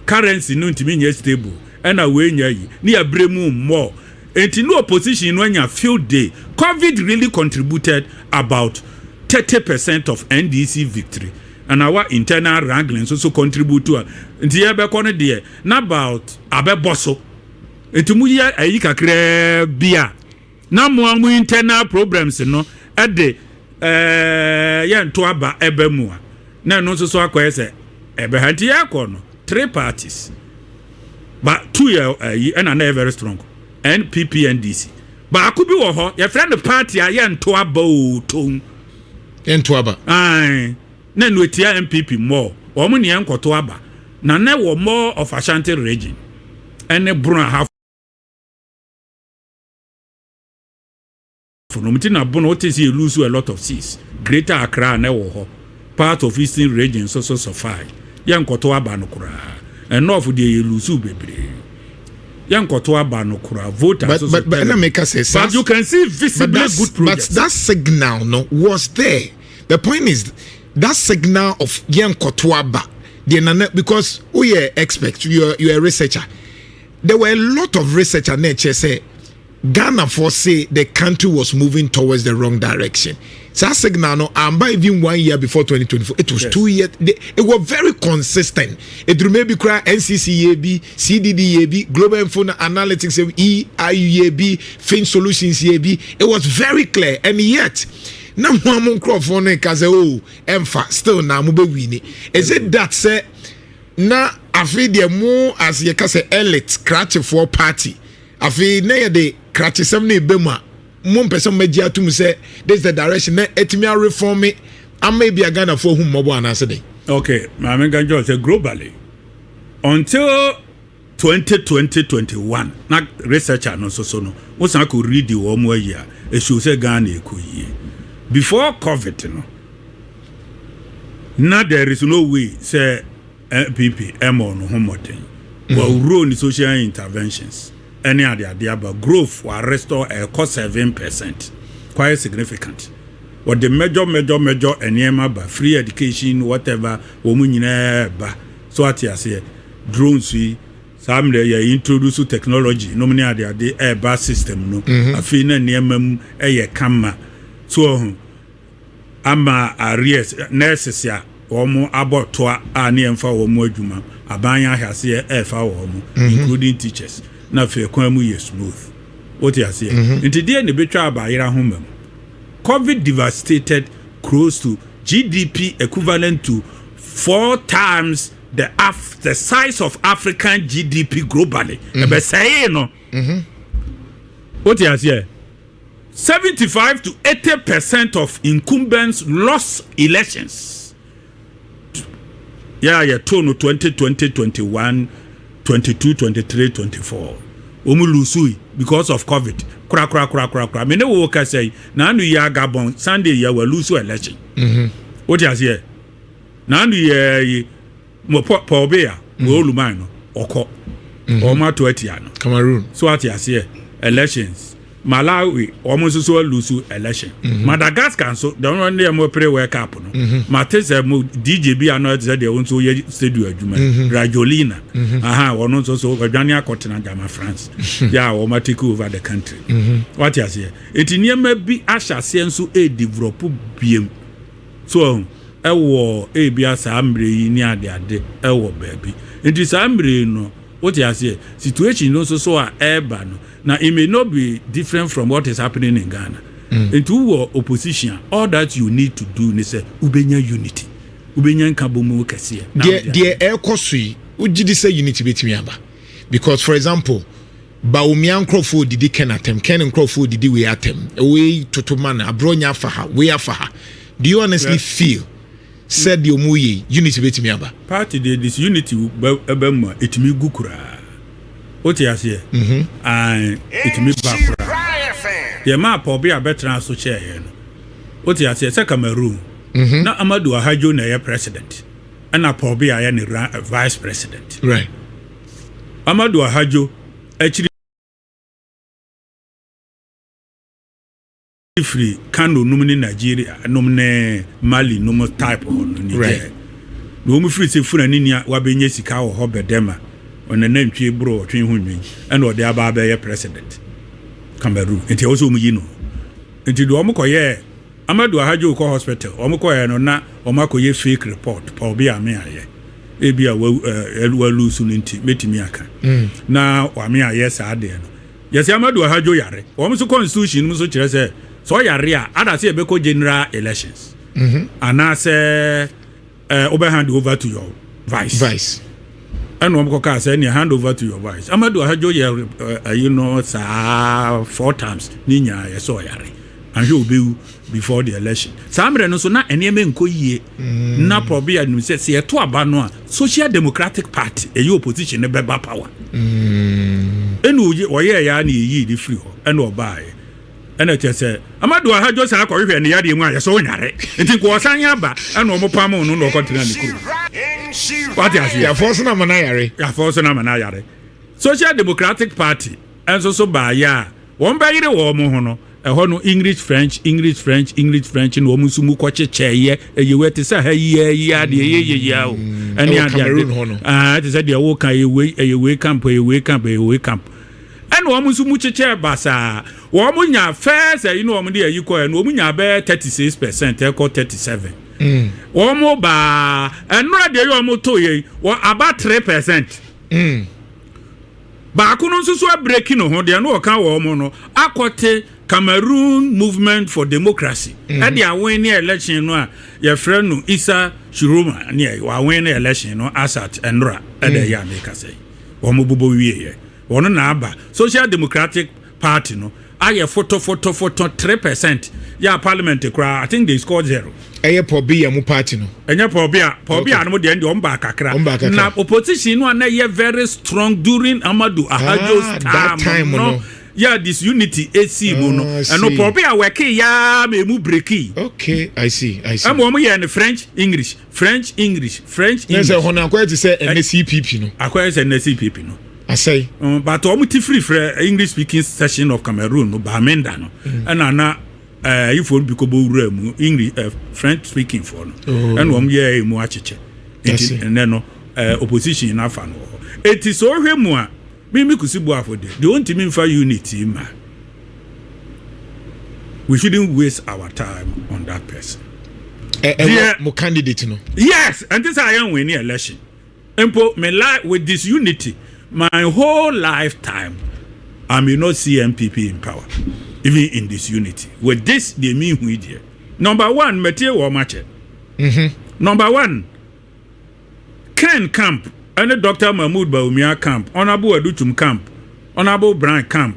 B: currency no ntumi nyɛ stable, ɛna wei nya yi ne yɛbrɛ mu mmɔ, nti ne opposition no anya field day. COVID really contributed about 30% of NDC victory, and our internal wrangling nso so contribute to a nti yɛbɛkɔ no deɛ na about abɛbɔ so, nti mu yɛ ayi kakraa bi a na mo a mo internal problems no ɛde yɛnto aba ɛbɛ mu a na ɛno nso so akɔyɛ sɛ ɛbɛha. Nti yɛkɔ no three parties but two yɛ ɛyi ɛna na yɛ very strong, NPP, NDC. Baako bi wɔ hɔ yɛfrɛ no party a yɛnto aba o tom.
A: Yɛnto aba.
B: Ae, na ɛno etia NPP more. Wɔn ne yɛn nkɔto aba na ne wɔ more of Ashanti Region ɛne Bono Ahafo no ti na Bono wote sɛ yɛ lose a lot of seats. Greater Accra na ɛwɔ hɔ, part of Eastern Region nso so survive. Yɛn nkɔto aba no koraa. Ɛnɔɔfo deɛ yɛ lose bebree, yɛn nkɔto aba no koraa voters
A: but
B: nso
A: but ɛna meka sɛ
B: but you can see visibly good
A: but
B: projects.
A: That signal no was there. The point is that signal of yɛn nkɔto aba deɛ nana, because woyɛ expert, you are a researcher. There were a lot of researcher na ɛkyerɛ sɛ Ghana foɔ say the country was moving towards the wrong direction. Saa signal no amba even one year before 2024. It was 2 years. It was very consistent. Eduruma bi kura NCC yɛ bi, CDD yɛ bi, Global Info Analytics yɛ bi, EIU yɛ bi, Fin Solutions yɛ bi. It was very clear, and yet na mo a mo nkurɔfoɔ no ka sɛ, oh, ɛmfa still na mo bɛ win. Is it that sɛ na afei deɛ mo as yɛka sɛ elite krakyefoɔ party, afei na yɛde krakyesɛm no ebe mu a mo mpɛ sɛ mo agye atum sɛ this is the direction na etumi areform ama ebi a Ghanafoɔ hu mmɔbɔ anaasɛ den?
B: Okay, maame nka njɔ sɛ globally until 2020 21 na researcher no nso so no wosan kɔ read wɔn mu ayi a esuo sɛ Ghana ekɔ yie before COVID no, na there is no way sɛ NPP ɛmɔ no ho mmɔden wɔwuro ne social interventions ɛne adeade aba, growth wa restore ɛkɔ 7%, quite significant. Wɔde major major major nneɛma ba, free education, whatever, wɔn mu nyinaa ba so, ate aseɛ, drones yi saa mmerɛ yɛ introduce technology nom ne adeade ɛɛba system no. Afei na nneɛma mu ɛyɛ kama so ɔho ama arrears, nurses a wɔn abɔ toa a ne yɛmfa wɔn mu adwuma, aban ahwɛaseɛ ɛɛfa wɔn mu, including teachers, na afei kwan mu yɛ smooth, wote aseɛ. Nti deɛ na ebetwa abayera ho ma mu, COVID devastated close to GDP equivalent to four times the size of African GDP globally. Ɛbɛsɛe no, wote aseɛ, 75 to 80% of incumbents lost elections. Yɛ a yɛtoo no 2020, 21, 22, 23, 24, wɔn lose because of COVID kora kora kora kora kora. Mene wo kasa yi n'anu yi Gabon Sunday yɛ wɔ lose election. Wote aseɛ, n'anu yɛ yi mo Paul Biya mo oluman no ɔkɔ. Wɔn ato atia no.
A: Cameroon.
B: So ate aseɛ, elections. Malawi, wɔn nso so alose election. Madagascar nso deɛ, wɔn ne yɛ pere World Cup no. Mate sɛ mo DJ bi ano ɛte sɛ deɛ wɔn nso yɛ studio adwuma yi, Rajolina aha, wɔn nso so wɔadwane akɔtena Gyama France yɛ a wɔn take over the country. Wate aseɛ, eti nneɛma bi ahyɛ aseɛ nso ɛredevelop biem so ɛwɔ ebia saa mmerɛ yi ne adeade ɛwɔ baabi. Nti saa mmerɛ yi no, wote aseɛ, situation no nso so a ɛreba no na it may not be different from what is happening in Ghana. Nti wowɔ opposition a, all that you need to do ne sɛ wobɛnya unity, wobɛnya nkabom kɛseɛ. Na
A: deɛ
B: wode
A: deɛ ɛrekɔ so yi, wogye di sɛ unity bɛtumi aba? Because, for example, Bawumia nkurɔfoɔ didi Ken atɛm, Ken nkurɔfoɔ didi wei atɛm, wei toto ma no aborɔ afa ha, wei afa ha. Do you honestly feel sɛ deɛ ɔmu yɛ, unity bɛtumi aba?
B: Party deɛ, disunity bɛ ɛbɛ mu a, ɛtumi gu koraa. Wote aseɛ? Ae, ɛtumi ba koraa. Deɛ maa Paul Biya bɛtena so kyɛɛyɛ no, wote aseɛ, sɛ Cameroon na Amadu Ahadwo na ɛyɛ president, ɛna Paul Biya yɛ ne vice president. Amadu Ahadwo akyiri firi Kano nom ne Nigeria nom ne Mali nom type hɔ no, Niger. Na wɔn firi sɛ Fulani ni a wabɛnya sika wɔ hɔ bɛdɛma ɔna nantwie boro ɔtwe ho nwen, ɛna ɔde aba abɛyɛ president Cameroon. Nti ɛwɔ sɛ wɔn yi no. Nti deɛ wɔn kɔyɛɛ, Amadu Ahadwo kɔ hospital, wɔn kɔyɛ no na wɔn akɔyɛ fake report. Paul Biya ame ayɛ ebi a wa walose no, nti mɛtumi aka na wame ayɛ saa deɛ no. Yɛsɛ Amadu Ahadwo yare, wɔn nso constitution no nso kyerɛ sɛ sɛ ɔyare a, ada sɛ yɛbɛkɔ general elections anaasɛ wobɛ hand over to your vice.
A: Vice.
B: Ɛna wɔn kɔka sɛ ɛnea hand over to your vice. Amadu Ahadwo yɛ ɛyi no saa four times ne nyinaa yɛ sɛ ɔyare, ahwɛ obewu before the election. Saa mmerɛ no nso na nneɛma nkɔ yie na Paul Biya nim sɛ yɛto aba no a, Social Democratic Party ɛyɛ opposition no bɛba power. Ɛna ɔyɛɛ ya na yɛyii de firi hɔ, ɛna ɔbaeɛ, ɛna kyerɛ sɛ Amadu Ahadwo saa akɔhwehwɛ ne yadeɛ mu a yɛsɛ ɔnyare, nti nka ɔsan aba, ɛna ɔmo pam no na ɔkɔtena ne kurom. Wate aseɛ?
A: Yɛafɔ so na ma no ayare.
B: Yɛafɔ so na ma no ayare. Social Democratic Party ɛnso so baayɛ a wɔn bɛyere wɔn mo ho no, ɛhɔ no English French, English French, English French na wɔn nso mu kɔkyekyɛɛyɛ. Ɛyɛ wei te sɛ ha yia yia deɛ ɛyɛ yɛ yia o, ɛne
A: Ɛwɔ
B: ade
A: Cameroon
B: ade
A: hɔ no.
B: Aa, te sɛ deɛ wɔka, ɛyɛ wei, ɛyɛ wei camp, ɛyɛ wei camp, ɛyɛ wei camp, ɛna wɔn nso mu kyekyɛ basaa. Wɔn nya first ɛyi na wɔn de ɛyi kɔɛ no, wɔn nya bɛyɛ 36% ɛkɔ 37. Wɔn baa ɛnura deɛ yɛ wɔn to yɛ yi, wɔ aba 3%. Baako no nso so abreak ne ho deɛ no, ɔka wɔn no akɔte Cameroon Movement for Democracy, ɛde awin ne election no a yɛfrɛ no Isa Tchiroma ne wawin ne election no asat ɛnora. Ɛde ɛyɛ Amerika sɛ wɔn bobɔ wie yɛ wɔn na aba. Social Democratic Party no ayɛ fotofotofoto, 3% yɛ a parliament koraa, I think they scored zero.
A: Ɛyɛ Paul Biya mu party no?
B: Ɛnyɛ Paul Biya. Paul Biya no deɛ, deɛ ɔmo ba kakra.
A: Ɔmo ba kakra.
B: Na opposition no a na yɛ very strong during Amadu Ahadjo's
A: Ah, that time
B: no,
A: no.
B: yɛ disunity esi mu no.
A: Ah, I
B: ɛno
A: see.
B: Paul Biya wɛke yaa ma emu break.
A: Okay, I see, I see.
B: Ɛma wɔn yɛ no French English, French English, French
A: Na
B: English.
A: sɛ hɔ no akɔyɛ te sɛ ɛnɛ CPP no.
B: Akɔyɛ sɛ ɛnɛ CPP no.
A: Asɛe.
B: But wɔn ti firi frɛ English speaking section of Cameroon no, Bamenda no, ɛna na ayifoɔ no bi kɔbɔ wura mu, English French speaking foɔ no.
A: Oh.
B: Ɛna wɔn yɛ emu akyekyɛ.
A: I
B: Nti
A: see.
B: ɛnɛ no opposition n'afa no wɔ hɔ. Eti sɛ ɔhwɛ mu a, mímí Kusi Boafo de deɛ, ɔntumi nfa unity ma, we shouldn't waste our time on that person.
A: Ɛwɔ mo candidate no?
B: Yes, ɛnti sɛ ayɛ win election mpo, me life with this unity, my whole lifetime I may not see NPP in power, even in this unity with this deɛ mi hu yi deɛ. Number one, mɛtie wɔn akyɛ. Number one, Ken camp ɛne Dr Mahmood Bawumia camp, Honourable Adutum camp, Honourable Brian camp,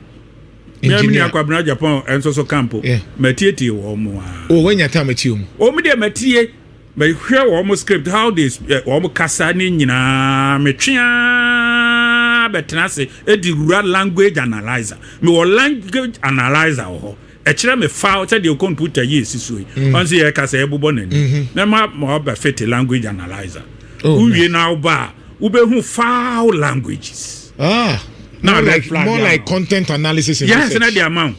B: Miami
A: Engineer.
B: Akwabena Japan ɛnso so camp. Mɛtietie wɔn mo a.
A: O, wanya time akyi mu?
B: Wɔn deɛ, mɛtie, mɛhwɛ wɔn script, how they wɔn kasa ne nyinaa. Mɛtwea bɛtena ase edi wura language analyzer. Mewɔ language analyzer wɔ hɔ, ɛkyerɛ me fa sɛdeɛ computer yi esi so yi, wɔn nso yɛ kasa ɛbobɔ n'ani na ma ɔbɛ fit language analyzer.
A: Oh,
B: wowie na ɔba a, wobɛhu foul languages.
A: Ah,
B: Na
A: more
B: red
A: like
B: flag
A: more
B: ya
A: like
B: no.
A: content analysis and
B: Yes,
A: research.
B: na de ama wo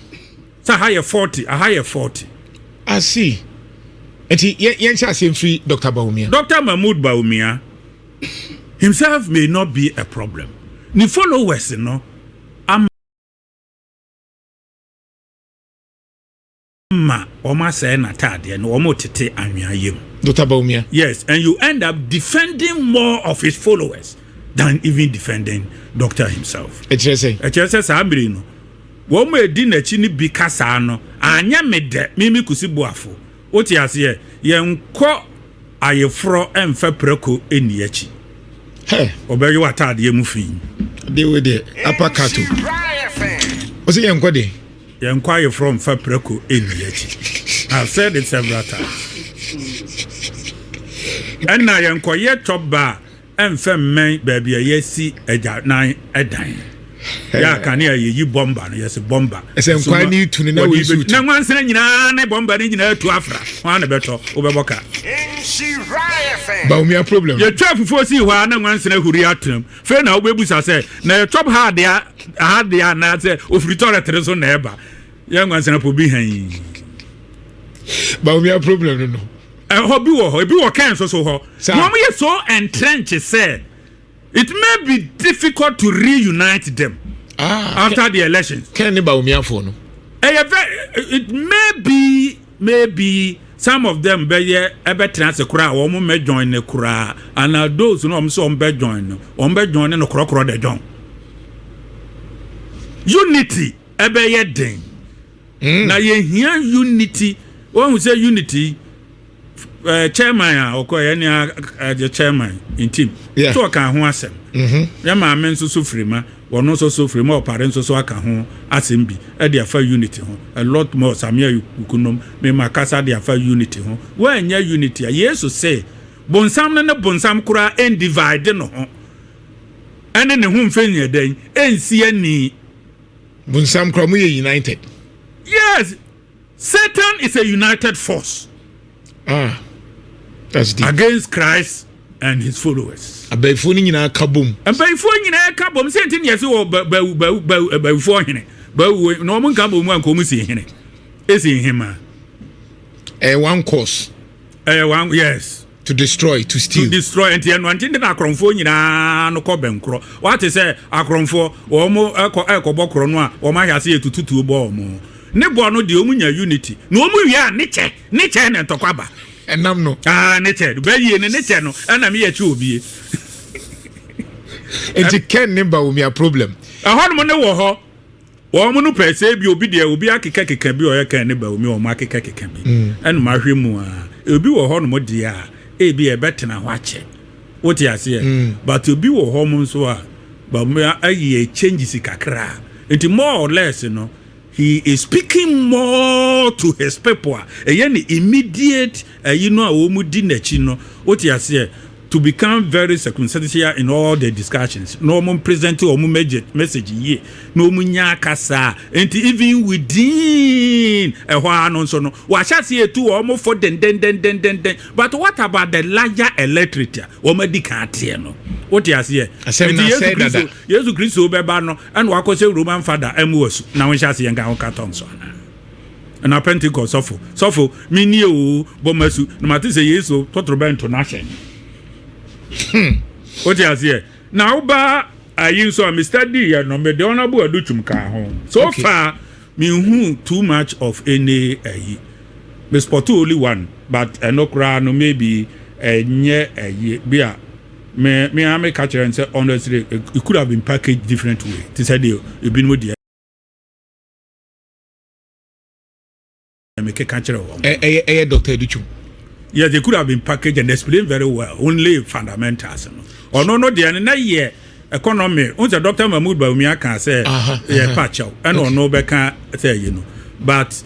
B: sɛ aha yɛ 40, aha yɛ 40.
A: I see. Nti yɛn hyɛ aseɛ mfiri Dr. Bawumia.
B: Dr. Mahmood Bawumia himself may not be a problem. Ne followers no ama wɔn asɛe n'ataadeɛ no, wɔn tete anwea yam.
A: Dr. Bawumia.
B: Yes, and you end up defending more of his followers than even defending doctor himself.
A: Ɛkyerɛ sɛ?
B: Ɛkyerɛ sɛ saa mmiri no, wɔn a edi n'akyi no bi ka saa no, anyɛ me dɛ, mimi Kusi Boafo. Wote aseɛ, yɛnkɔ ayeforɔ ɛmfa prako ɛnni akyi.
A: Hey.
B: Ɔbɛyɛ w'ataadeɛ mu fi.
A: De wo de upper cut o.
C: Nhyira FM.
A: O sɛ yɛnkɔ de.
B: Yɛnkɔ ayeforɔ mfa prako ɛnni akyi. I've said it several times. Ɛnna yɛnkɔyɛ chop bar ɛmfɛ mmɛn baabi a yɛsi agyanan ɛdan. Yɛ akane a yɛyi bɔmba no, yɛsi bɔmba.
A: Ɛsɛ nkwan ne tu no na
B: Wɔde
A: wei nso tu.
B: Na nwansena nyinaa ne bɔmba no nyinaa tu afra. Hwan na bɛtɔ? Wobɛbɔ ka.
C: Nhyira FM.
A: Bawumia problem.
B: Yɛtwa fufuo sii hɔ a na nwansena huri atenam. Fei na wobɛbusa sɛ na yɛtɔp ha deɛ, aha deɛ, anaasɛ ofiri tɔrɛtere so na ɛba. Yɛ nwansena po bi han.
A: Bawumia problem no.
B: Ɛhɔ bi wɔ hɔ, ebi wɔ kɛn so so hɔ.
A: Saa.
B: Na wɔn yɛ so entrenched sɛ it may be difficult to reunite them after the elections.
A: Ken ne Bawumiafoɔ no.
B: Ɛyɛ very, it may be some of them bɛyɛ ɛbɛtena ase koraa a wɔn mɛ join ne koraa, and those no wɔn sɛ wɔn bɛ join no, wɔn bɛ join ne no korɔkorɔ de join. Unity ɛbɛyɛ den. Na yɛhia unity. Wɔn sɛ unity chairman a ɔkɔ yɛ ne ɛgye chairman ntim so ɔka ho asɛm. Yɛ maame nso so firi ma wɔn nso so firi ma ɔpare nso so aka ho asɛm bi ɛde afa unity ho. A lot more samia kukunom mema kasa de afa unity ho. Wɔnyɛ unity a, Yesu sɛ bonsam no ne bonsam koraa ɛndivide no ho ɛne ne ho mfɛ nyɛ dɛn ɛnsi ani.
A: Bonsam koraa mo yɛ united.
B: Yes, Satan is a united force
A: Ah, that's deep.
B: against Christ and his followers.
A: Abɛɛfoɔ no nyinaa ka bom.
B: Mpanyinfoɔ nyinaa ka bom sɛ nti ne yɛsɛ wɔ bɛwu bɛwu bɛwu bɛwufoɔ hene bɛwu na wɔn nka bom a nka wɔn si hene esi hema.
A: Ɛyɛ one cause.
B: Ɛyɛ one, yes.
A: To destroy, to steal.
B: To destroy. Nti ɛno nti na akorɔmfoɔ nyinaa no kɔ bɛnkorɔ. Wate sɛ akorɔmfoɔ wɔn ɛkɔ ɛkɔbɔ korɔ no a, wɔn ahwɛ ase yɛ tututuo bɔ wɔn ne bɔ no deɛ, wɔn nya unity na wɔn wie a ne kyɛ ne ntɔkwa ba.
A: Ɛnam no.
B: Aa, ne kyɛ bɛyie ne kyɛ no ɛna mi yɛ kyi obie.
A: Nti Ken ne Bawumia problem.
B: Ɛhɔnom ne wɔ hɔ, wɔn no pɛ sɛ ebi obi deɛ obi akeka keka bi a ɔyɛ Ken ne Bawumia, wɔn akeka keka bi ɛna mo ahwɛ mu a, obi wɔ hɔnom deɛ a ebi ɛbɛtena hɔ akyɛ, wote aseɛ, but obi wɔ hɔ mo nso a Bawumia ayɛ changes kakra, nti more or less no he is speaking more to his people a ɛyɛ ne immediate ɛyi no a wɔn di n'akyi no, wote aseɛ, to become very circumstantial in all the discussions na wɔn present wɔn message yie na wɔn nya akasa. Nti even within ɛhɔ ano nso no, wahyɛ ase etu wɔn fo dendendendendenden, but what about the larger electorate a wɔn adi kan ateɛ no, wote aseɛ?
A: Asɛm na
B: Nti Yesu
A: asɛe
B: Kristo
A: dada.
B: Yesu Kristo bɛba no ɛna wakɔ sɛ Roman father ɛmu wɔ su na wɔn hyɛ aseɛ nka wɔn ka so ana na Pentecost sɔfo sɔfo mi nie o bɔ ma su na ma te sɛ Yesu tɔtɔrɔ bɛ nto n'ahyɛ. Wote aseɛ? Na woba ayi nso a Mr. D yɛ no, mede Honourable Adutwum ka ho. So far mehu too much of any ayi, me spot only one, but ɛno koraa no maybe ɛnyɛ ayi bi a me a meka kyerɛ no sɛ honestly it could have been packaged different way te sɛ deɛ ebinom deɛ mekeka kyerɛ wɔn.
A: Ɛyɛ Dr. Adutwum.
B: Yes, it could have been packaged and explained very well, only fundamentals no. Ɔno no deɛ no na yɛ economy n sɛ Dr. Mahmood Bawumia ka sɛ yɛ pa kyɛw ɛna ɔno bɛka sɛ ɛyi no, but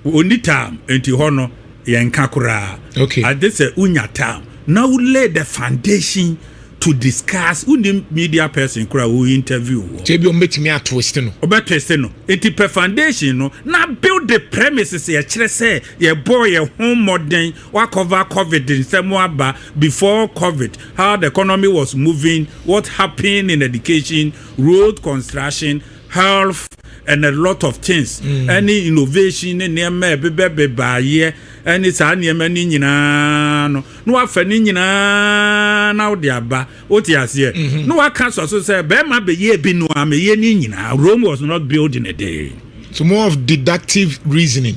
B: oni time nti hɔ no yɛnka koraa. Ade sɛ wonya time na wo lay the foundation. to discuss. Wonim media person kora wo interview wɔ.
A: Kyɛ bi ɔmo bɛtumi atwist no.
B: Ɔbɛtwist no, nti pɛ foundation no na build the premises. Yɛkyerɛ sɛ yɛbɔ yɛ ho mmɔden, wacover COVID nsɛm aba before COVID, how the economy was moving, what happened in education, road construction, health and a lot of things, ɛne innovation ne nneɛma a ɛbɛbɛ bebaayɛ, ɛne saa nneɛma no nyinaa no, na wafa ne nyinaa na wode aba. Wote aseɛ? Na waka sɔ so sɛ bɛrima bɛyɛ bi no a mɛyɛ ne nyinaa. Rome was not built in a day.
A: So more of deductive reasoning.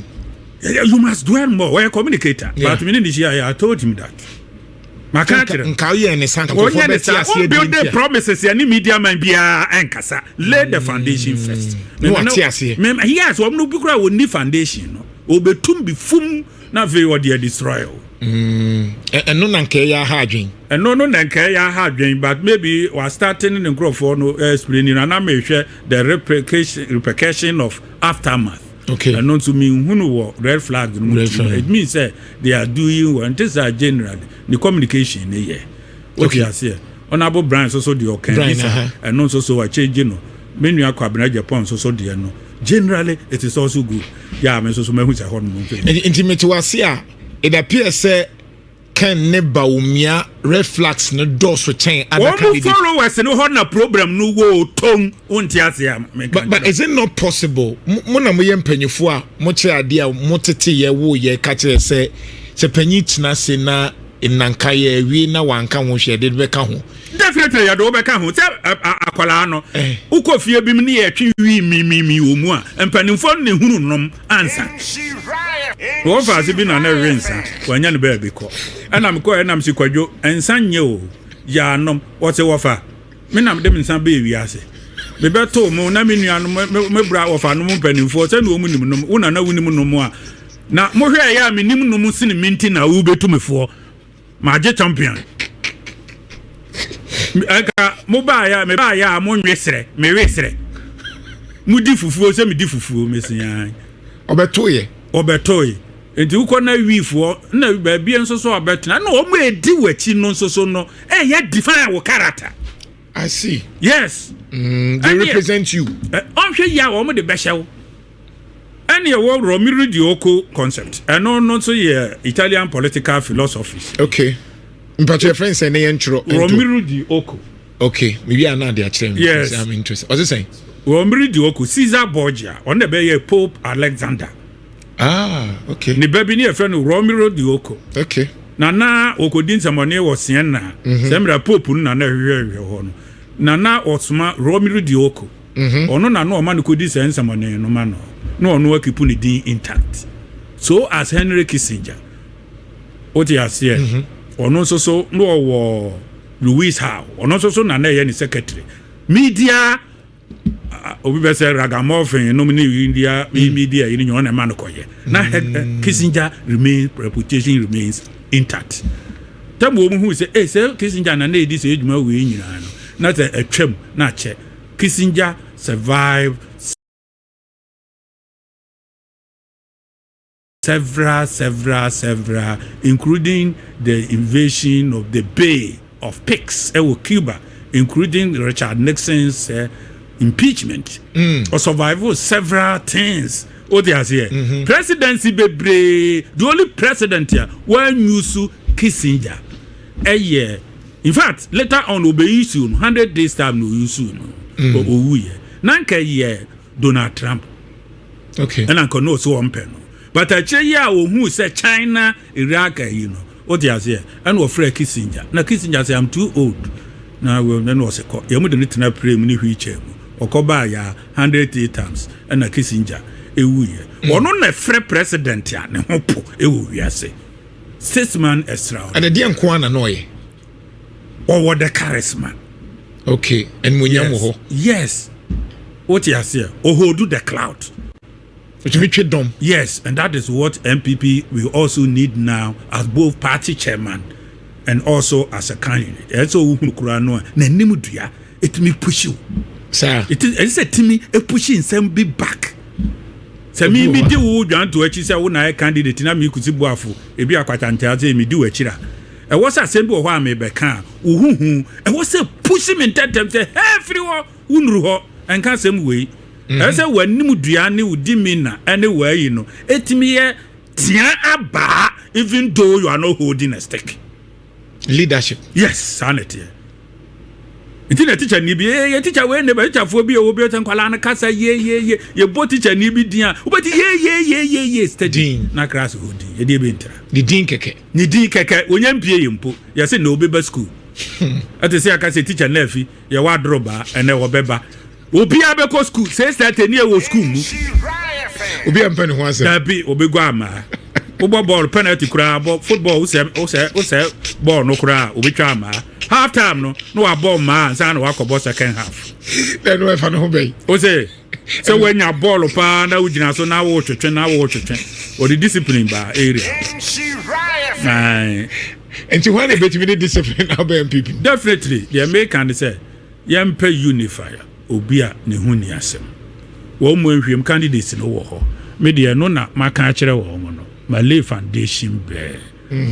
B: You must dwell more. Wɔyɛ communicator. But me ne ne hyia, I told him that maka kyerɛ no.
A: Nka woyɛ ne sa nka nkurɔfoɔ
B: Ɔnyɛ ne
A: bɛte
B: saa.
A: aseɛ.
B: Ɔn build
A: di
B: the
A: ntia.
B: promises yɛ ne media man biara ɛnkasa. Lay the foundation first.
A: Na wate aseɛ.
B: Yes, wɔn no bi kura wɔn ni foundation no, obetum bi fum na afei wɔde destroy o.
A: Ɛno na nka ɛyɛ aha adwen.
B: Ɛno no na nka ɛyɛ aha adwen, but maybe wa starting ne nkurɔfoɔ no explain na mehwɛ the repercussion of aftermath. Ɛno nso menhunu wɔ red flag no mu.
A: Red
B: too.
A: flag.
B: It means sɛ they are doing well, nti sɛ generally ne communication ne yɛ wote aseɛ. Honourable Brian nso so deɛ ɔka
A: Brian,
B: bi sa. Ɛno nso so wakyɛgye no. Me nua Kwabena Japan nso so deɛ no, generally it is also good. Yɛ a me nso so mahu sɛ hɔ nom nso.
A: Nti mete wase a, it appears sɛ Ken ne Bawumia red flags no dɔɔso kyɛn other
B: Wɔn mu
A: candidates.
B: followers no hɔ na problem no wɔ tom. Wonte aseɛ a meka
A: But
B: nkyerɛ.
A: is it not possible mo na moyɛ mpanyinfoɔ a mokyerɛ adeɛ a motete yɛ wo yɛ ka kyerɛ sɛ panyin tena ase na nnanka yɛ awie na wanka ho hwɛ de bɛka ho?
B: Definitely, yɛde wobɛka ho sɛ akwaraa no wokɔ fie bi mu ne yɛtwe wii mimimi wɔ mu a, mpanimfoɔ no ne hunu nom ansa. Wɔn fa ase bi na ne we nsa, wanya ne baabi kɔ. Ɛna mekɔ, ɛnam si Kwadwo nsa nyɛ o, yɛanom. Wɔte wɔfa me nam de me nsa bɛɛ wiase mebɛtoo mu na me nuanom me bra wɔfa nom mpanimfoɔ sɛne wɔ mu nim nom. Wo nana wonim nom a na mohwɛ ɛyɛ a menim nom sene me nti na wobɛtu me foɔ magye champion. Ɛka mobaayɛ a mebaayɛ a monwe serɛ, mewe serɛ, modi fufuo sɛ medi fufuo mesia.
A: Ɔbɛto yɛ.
B: Ɔbɛtɔe nti wokɔ na wiifoɔ na baabi nso so ɔbɛtena na wɔn edi w'akyi no nso so no ɛyɛ define wo character.
A: I see.
B: Yes.
A: They represent you.
B: Ɔnhwɛ yi a wɔn de bɛhyɛ wo. Ɛne ɛwɔ Romero di Oko concept, ɛno no nso yɛ Italian political philosophy.
A: Okay, mpatro yɛ friend sɛ ne yɛn twerɛ.
B: Romero di Oko.
A: Okay, mewi a na ade akyerɛ me.
B: Yes.
A: I'm interested. Ɔse sɛn?
B: Romero di Oko, Caesar Borgia, ɔno na ɛbɛyɛ Pope Alexander.
A: Ah, okay.
B: Ne ba bi ne yɛfrɛ no Romero di Oko. Na okodi nsɛmɔne wɔ Siena sɛ mmerɛ Pope no na na ɛhwehwɛhwehwɛ hɔ no, na ɔsoma Romero di Oko. Ɔno na na ɔma no kɔdi sɛ nsɛmɔne no ma no na ɔno akeep ne din intact. So as Henry Kissinger, wote aseɛ, ɔno nso so na ɔwɔ Louis Howe, ɔno nso so na na ɛyɛ ne secretary media. Ah, obi bɛ sɛ ragamuffin nom ne India media yi ne nyɛ ɔna ɛma no kɔyɛ na Kissinger remain, reputation remains intact. Tɛmu wɔn hu sɛ sɛ Kissinger na na edi sɛ edwuma wei nyinaa no na sɛ ɛtwam na akyɛ. Kissinger survive several, several, several, including the invasion of the Bay of Pigs ɛwɔ Cuba, including Richard Nixon's impeachment. Or survival several things o ti aseɛ. Presidency bebree, the only president a wɔanyusu Kissinger ɛyɛ, in fact, later on obeyi issue no 100 days time na oyi issue no, owu yɛ na nka yɛ Donald Trump. Ɛna nka no ɔsɛ wɔn pɛ no, but akyire yi a ohun sɛ China, Iraq ayi no, o ti aseɛ, ɛna ɔfrɛ Kissinger na Kissinger sɛ, "I'm too old," na wɔ ɛna ɔsɛ kɔ yɛn mu de ne tena plane mu ne wheelchair mu ɔkɔ baa ya 108 times. Ɛna Kissinger ewu yɛ, ɔno na ɛfrɛ president a ne ho po ɛwɔ wiase, statesman extraordinary.
A: Ɛna deɛ nko ana na ɔyɛ?
B: Ɔwɔ the charisma.
A: Okay, ɛnumonyam wɔ hɔ.
B: Yes, o ti aseɛ, ɔhold the crowd.
A: Otumi twe dɔm.
B: Yes, and that is what NPP we also need now as both party chairman and also as a candidate. Ɛsɛ ohun kura no a n'anim dua etumi push you.
A: Saa.
B: Eti ɛsɛ sɛ timi epush nsɛm bi back. Sɛ mi mi di wo dwanto akyi sɛ wo na yɛ candidate na mi kusi buafo ebi akwatantea sɛ mi di wo akyi a, Ɛwɔ sɛ asɛm bi wɔ hɔ a mebɛka a, wo ho hu. Ɛwɔ sɛ push me ntɛntɛm sɛ, hɛ, firi hɔ, wonuru hɔ, ɛnka asɛm wei. Ɛwɔ sɛ w'anim dua ne wo demeanor ne w'ayi no ɛtumi yɛ tea abaa even though you are not holding a stick.
A: Leadership.
B: Yes, saa na ɛteɛ. Nti na teacher ni bi, eh, yɛ teacher wei ne ba teacherfoɔ bi a ɛwɔ bi sɛ nkwadaa no kasa ye ye ye, yɛbɔ teacher ni bi din a, wobɛti ye ye ye ye ye steady.
A: Din.
B: Na class hɔ din, yɛde ebe ntira.
A: Ne din kɛkɛ.
B: Ne din kɛkɛ, onye mpie yɛ mpo, yɛsɛ na obɛba school. Ɛte sɛ aka sɛ teacher na afi, yɛwɔ adoro baa, ɛnɛ wɔbɛba. Obiara bɛkɔ school, 6:30 ni ɛwɔ school mu.
A: Obi a mpɛ ne ho asɛm.
B: Dabi, obɛgu amaa. Wobɔ bɔɔl penalty koraa, bɔ football wosɛ wosɛ wosɛ bɔɔl no koraa, obɛtwa amaa. Half time no, na wabɔ mmaa ansa na wakɔbɔ second half.
A: Ɛno ɛfa ne ho bɛyi.
B: O sɛ sɛ woanya bɔɔl paa na wogyina so na wotwetwe na wotwetwe, wɔde discipline ba area. Aye.
A: Nti hwan na ebetumi de discipline abɛ NPP?
B: Definitely, deɛ meka ne sɛ yɛmpɛ unifier, obi a ne ho ni asɛm. Wɔn mu nhwɛm candidates no wɔ hɔ. Me deɛ no na maka akyerɛ wɔn no, ma lay foundation bɛɛ.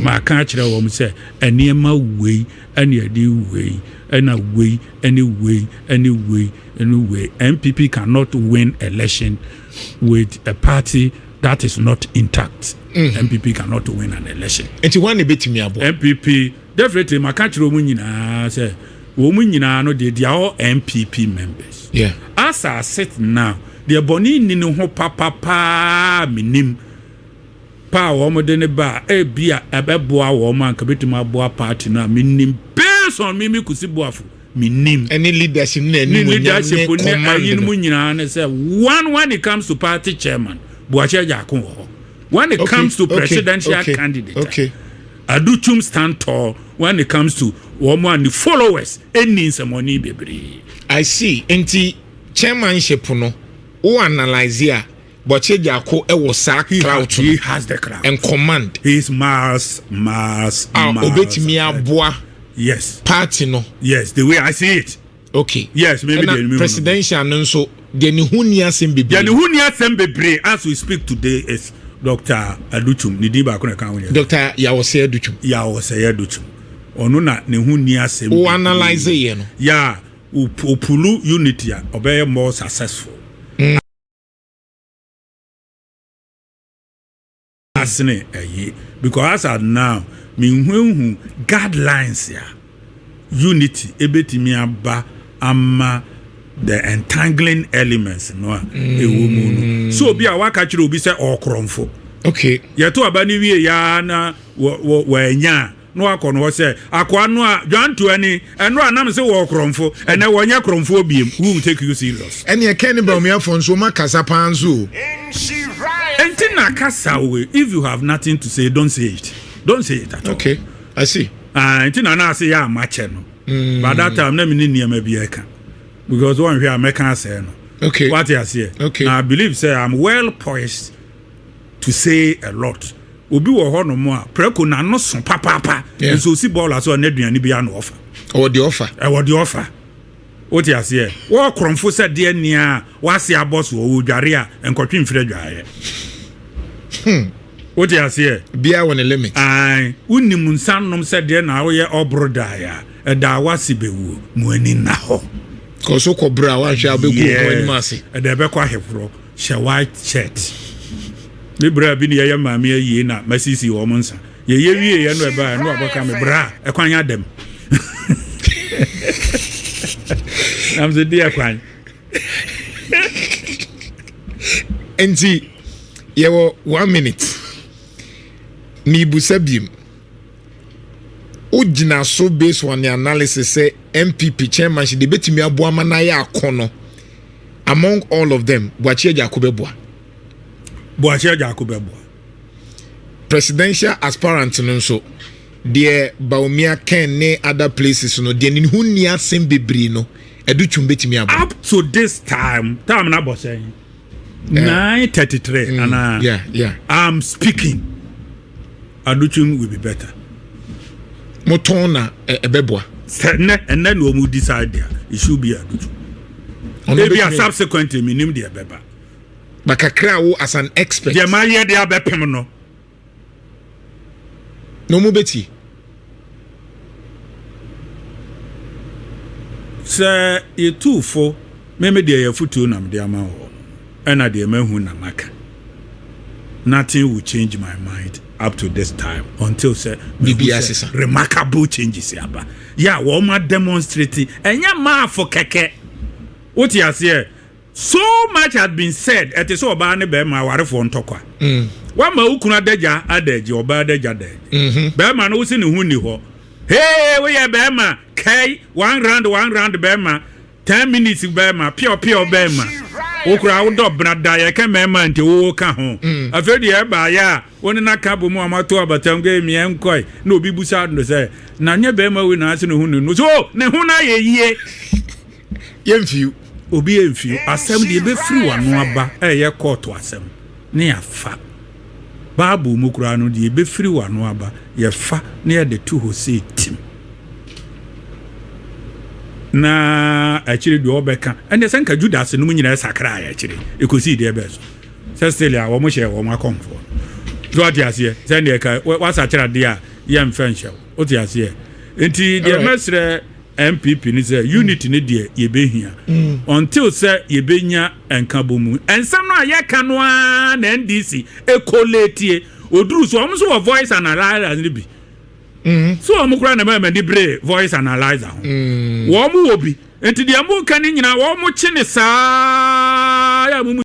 B: Maka akyerɛ wɔn sɛ nneɛma wei ɛne ɛde wei ɛna wei ɛne wei ɛne wei ɛne wei. NPP cannot win election with a party that is not intact. NPP cannot win an election.
A: Nti hwan na ebetumi aboa?
B: NPP definitely, maka kyerɛ wɔn nyinaa sɛ wɔn nyinaa no deɛ, they are all NPP members. As I sit now, deɛ bɔnne ni ne ho papapaa menim pa a wɔn de ne ba a, ebi a ɛbɛboa wɔn a nka betumi aboa party no a menim, based on me Kusi Boafo menim.
A: Ɛne leadership ne
B: ne
A: anim ne
B: leadership ne
A: command
B: ayi no
A: no.
B: Mu nyinaa ne sɛ one, when it comes to party chairman, Boakye Agyarko wɔ hɔ. When it comes to presidential candidate, Adutwum stand tall. When it comes to wɔn a ne followers ɛnni nsɛmɔni bebree.
A: I see. Nti chairmanship no, wo analyse a, Boakye Agyarko ɛwɔ saa clout
B: He
A: no
B: has the crowd
A: and command.
B: He is miles, miles,
A: a
B: miles
A: obetumi
B: ahead.
A: Aboa party no.
B: Yes, the way I see it. Yes, maybe
A: ɛna
B: the
A: presidential no nso deɛ ne ho ni asɛm
B: deɛ
A: bebree.
B: Ne ho ni asɛm bebree as we speak today is Dr. Adutwum. Ne din baako na ɛka ho yɛ.
A: Dr. Yaw Osei Adutwum.
B: Yaw Osei Adutwum, ɔno na ne ho ni asɛm
A: wo
B: bebree.
A: Analyse yɛ no.
B: Ya opull unity a, ɔbɛyɛ more successful asene ɛyi, because as at now mehuehu guidelines a unity ebetumi aba ama the entangling elements no a ɛwɔ mu no so, obi a waka kyerɛ obi sɛ ɔkorɔmfo, yɛto aba no wie yaa na wɔanya a, na wakɔ no hɔ sɛ akoa no a dwanto ani ɛno a nam sɛ wɔ korɔmfo, ɛnɛ wɔnyɛ korɔmfoɔ biem, who will take you serious?
A: Ɛne ɛkɛn ne bawumiafo nso ɔma kasa paa nso o.
B: Ɛnti na kasa we, if you have nothing to say, don't say it, don't say it at all.
A: Okay, I see.
B: Ah, nti na ase yɛ amakyɛ no. By that time na mi ne nneɛma bi ɛka because wɔn hwɛ a mɛka asɛe no. Wate aseɛ?
A: Okay.
B: Na I believe say I'm well poised to say a lot. Obi wɔ hɔ nom a prɛko n'ano so papaapa, nso osi bɔɔl aso a n'aduane bi ano ɔfa.
A: Ɔwɔ deɛ ɔfa.
B: Ɛwɔ deɛ ɔfa, wote aseɛ? Wɔwɔ korɔmfo sɛ deɛ nea wase abɔ so ɔwɔ dware a nkɔtwe mfiri adwaeɛ, wote aseɛ?
A: Biara wɔ ne limit.
B: Ae, wonim nsa nom sɛ deɛ na woyɛ ɔboro daeɛ a ɛda wase bɛwuo mu ani nna hɔ.
A: Kɔ so kɔ bere a wahwɛ a wobɛgu wo ho anim ase.
B: Ɛda ɛbɛkɔ ahɛforɔ, hyɛ white shirt. Me berɛ a bi ne yɛyɛ maame ayie na masisi wɔ mo nsa yɛyɛ wieɛ no, ɛbaa no abɔka me berɛ a ɛkwan adam nam sɛ di ɛkwan.
A: Nti yɛwɔ one minute, mibusa biem, wogyina so based on the analysis sɛ NPP chairmanship de betumi aboa ma n'ayɛ akɔ no, among all of them, Boakye Agyarko bɛboa?
B: Boakye Agyarko bɛboa.
A: Presidential aspirant no nso deɛ, Bawumia, Ken ne other places no deɛ, ne ho nni asɛm bebree no, Adutwum betumi aboa?
B: Up to this time, time na bɔ sɛn, 9:33 ana?
A: Yeah.
B: I'm speaking, Adutwum will be better.
A: Motɔn na ɛbɛboa.
B: Sɛ nnɛ ɛnnɛ na wɔn decide there, it should be Adutwum.
A: Ɔno
B: ebi a subsequently minim deɛ bɛba.
A: But kakra wo as an expert.
B: Deɛ maa yɛ de abɛpem no.
A: Na ɔmo bɛtie.
B: Sɛ yɛtuu fo, me me deɛ yɛ afotuo na mede ama wɔ, ɛna deɛ mahu na maka. Nothing will change my mind up to this time until sɛ mahu
A: Biribi
B: sɛ
A: asesa.
B: remarkable changes aba. Yɛ a wɔn a demonstrate, ɛnyɛ maafo kɛkɛ. Wote aseɛ? So much has been said. Ɛte sɛ ɔbaa ne bɛrima awarefoɔ ntɔkwa. Wama wo kunu adagya ada agyi, ɔbaa adagya da agyi. Bɛrima no wosi ne ho ni hɔ. Hey, woyɛ bɛrima, kɛi, one round, one round bɛrima, 10 minutes bɛrima, pure pure bɛrima. Wokura wodɔ brada, yɛka mmarima nti wowo ka ho. Afei deɛ ɛbaayɛ a, wo ne n'aka bɔ mu a moato abatam kɛ mmiɛ nkɔe, na obi busa no sɛ, na nyɛ bɛrima wei na ase ne ho ne no. So, ne ho no ayɛ yie.
A: Yɛmfiw.
B: Obi emfi asɛm deɛ ebɛfiri w'ano aba, ɛyɛ kɔɔto asɛm ne yɛafa Bible mu koraa no, deɛ ebɛfiri w'ano aba, yɛfa ne yɛde to hɔ sɛ tim na akyire deɛ ɔbɛka ɛnɛ sɛ nka Judas no mu nyinaa sakra yɛ akyire ɛkɔsii deɛ bɛɛ so sɛ still a wɔn hyɛ wɔn akɔmfoɔ no so, ate aseɛ, sɛ deɛ ka wasakyerɛ adeɛ a yɛmfɛ nhyɛ wo, wote aseɛ? Nti deɛ mɛsrɛ NPP ni sɛ unity ne deɛ yɛbɛhia until sɛ yɛbɛnya nkabɔ mu. Nsɛm no a yɛka no ara na NDC ekoletie oduru so, wɔn nso wɔ voice analyzer no bi so, wɔn kora na mɛmɛ ni bere voice analyzer ho, wɔn wɔ bi. Nti deɛ mo ka ne nyinaa, wɔn kye ne saa yɛ mo mu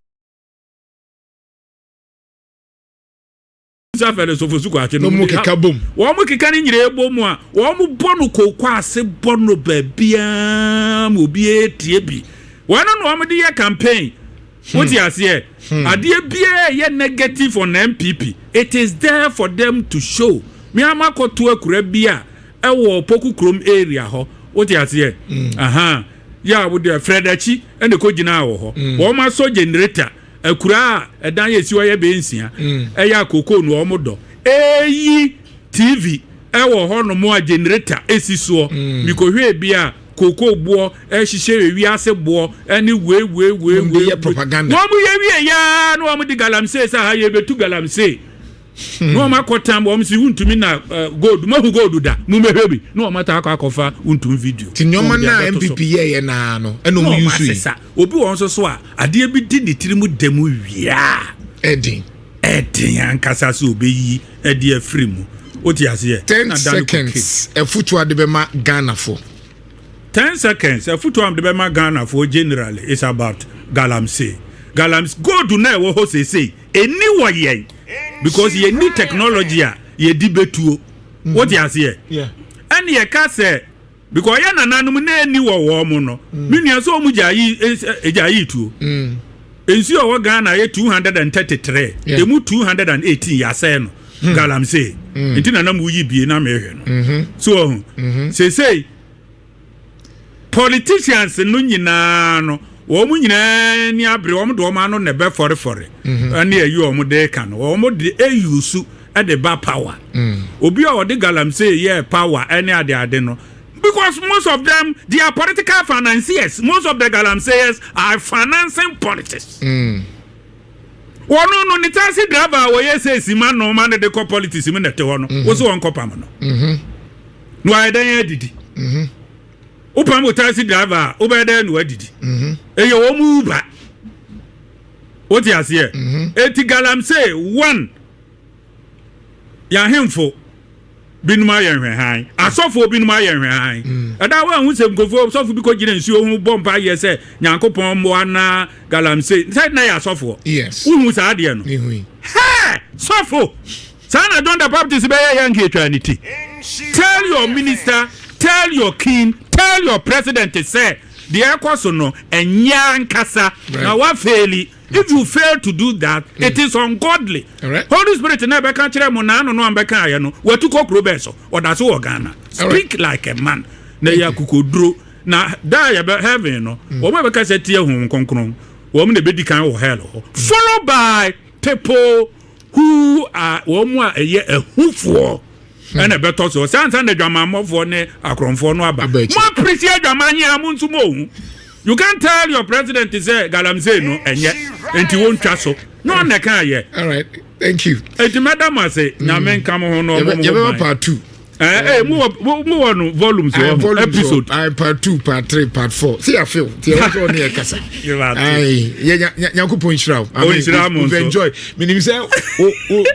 B: safɛ sofo akye
A: no mu keka bom.
B: Wɔn mo keka ne nyinaa bɔ mu a, wɔn mo bɔ no koko ase, bɔ no baabiara ma obiara tie bi. Wɔn no na wɔn de yɛ campaign, wote aseɛ? Adeɛ biara yɛ negative on NPP, it is there for them to show. Mi ama kɔto akura bi a ɛwɔ Poku kurom area hɔ, wote aseɛ? Aha yɛ a wode Fred akyi ɛna kɔ gyina wɔ hɔ, wɔn asɔ generator. Akura a ɛdan yɛ si hɔ yɛ bɛyɛ 6, ɛyɛ akoko no wɔn dɔ eyi TV ɛwɔ hɔnom a generator esi soɔ. Mikohwɛ bi a koko boɔ ɛhyehyɛ ewiase boɔ ɛne wei wei wei
A: Wɔn de
B: wei
A: yɛ propaganda.
B: Wɔn yɛ wie yaa na wɔn de galamsey sɛ ha yɛ ebetu galamsey na wɔn akɔtam wɔn si wuntumi na gold mahu gold da mu mehwɛ bi na wɔn ata akɔfa wuntumi video.
A: Ti nneɛma
B: na wɔn de
A: na
B: abɛto so.
A: NPP yɛyɛ naa no, ɛna
B: Na
A: ɔmo
B: wɔn
A: use yi.
B: asesa obi wɔn nso so a adeɛ bi di ne tiri mu da mu wia.
A: Ɛdin.
B: Ɛden ankasa sɛ obɛyi ɛde afiri mu, wote aseɛ?
A: 10
B: Na da no kɔ
A: seconds, ɛfutu ade bɛma Ghanafoɔ.
B: 10 seconds, afutu am de bɛma Ghanafoɔ generally is about galamsey. Galamsey, gold na ɛwɔ hɔ seesei ɛni wɔ yɛn because yɛni technology a yɛdi bɛtuo, wote aseɛ?
A: Yeah.
B: Ɛne yɛka sɛ because ɔyɛ nananom na ɛni wɔ wɔn mu no, me nua sɛ ɔmu gya yi tuo. Nsuo a ɛwɔ Ghana yɛ 233. Emu 218 yɛasɛe no galamsey. Nti nana mu yi bie na mehwɛ no so ɔho seesei politicians no nyinaa no, wɔn mu nyinaa ni abere, wɔn de wɔn ano na ɛbɛ fɔrefɔre ɛne ɛyi wɔn de ka no, wɔn de eyusu ɛde ba power. Obi a ɔde galamsey yɛ power ɛne ade ade no, because most of them, they are political financiers. Most of the galamseyers are financing politics. Wɔn no ne taxi driver a wɔyɛ sɛ esima nneɛma no de kɔ politics mu na ɛte hɔ no, wosi wɔn kɔ pam no na wɔayɛ dɛn adidi? Wopam wo taxi driver a, wobɛyɛ dɛn na wadidi? Ɛyɛ wɔn mu uber, wote aseɛ? Eti galamsey one, yɛahemfo binom ayɛ nhwɛhan, asɔfoɔ binom ayɛ nhwɛhan. Ɛda wɔn ahu sɛ nkurɔfoɔ sɔfo bi kɔ gyina nsuo ho bɔ mpa yɛ sɛ Nyankopɔn mmoa na galamsey sɛ na yɛ asɔfoɔ. Wohu saa adeɛ no?
A: Ihu.
B: Hɛ, sɔfo saa na John the Baptist bɛyɛ yɛ nka etwa ne ti. Tell your minister, tell your king, tell your president sɛ deɛ ɛkɔ so no ɛnyɛ ankasa na wafail. If you fail to do that, it is ungodly. Holy Spirit na ɛbɛka kyerɛ mo naano no a mbɛka ayɛ no, watu kɔ kuro bɛɛ so, ɔda so wɔ Ghana. Speak like a man na yɛ akokoduro na da a yɛbɛ heaven no, wɔn a bɛka sɛ tie Honhom Kronkron, wɔn na ɛbɛdi kan wɔ hell hɔ, followed by people who are wɔn mu a ɛyɛ ahufoɔ ɛna ɛbɛtɔ so sansan na adwamammɔfoɔ ne akorɔmfoɔ no aba.
A: Aba akyi.
B: Mo apirisi adwaman a mo nso mo ohu. You can tell your president sɛ galamsey no ɛnyɛ nti wɔntwa so na ɔna ka yɛ.
A: All right. Thank you.
B: Eti mɛda mo ase, Nyame nka mo ho na ɔmo mo ho
A: Yɛbɛba
B: ban.
A: part two.
B: Eh, eh, mo wɔ mo wɔ no volumes wɔ
A: ho episode. Ah, part 2, part 3, part 4. See I feel. Ti ɛwɔ sɛ ɔne yɛ kasa. Ayi, yɛ Nyankopɔn nhyira wo.
B: I mean,
A: we've enjoyed. Menim sɛ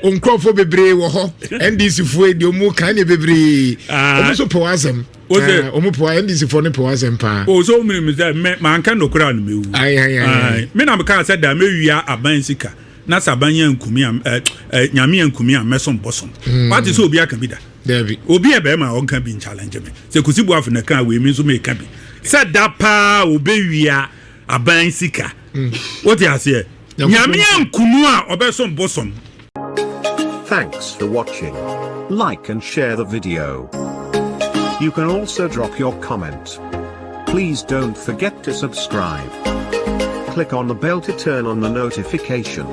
A: o nkurɔfoɔ bebree wɔ hɔ. NDC foɔ deɛ ɔmo kan ne bebree. Ɔmo nso pɛ w'asɛm. Ɔmo pɛ NDC foɔ ne pɛ w'asɛm paa.
B: O so menim sɛ mɛ manka nokora no mewu.
A: Ayi ayi ayi.
B: Me na meka sɛ da mewia aban sika. Na sɛ aban yɛ nkumi a ɛ Nyame yɛ nkumi a mɛsom bosom. Wate sɛ obi aka bi da?
A: Dabi.
B: Obi yɛ bɛrima a ɔnka bi nchallenge me. Sɛ Kusi Boafo na ka wei, me nso meka bi. Sɛ da paa obewia aban sika. Wote aseɛ? Nyame ankunu a ɔbɛsom bosom.
D: Thanks for watching. Like and share the video. You can also drop your comment. Please don't forget to subscribe. Click on the bell to turn on the notification.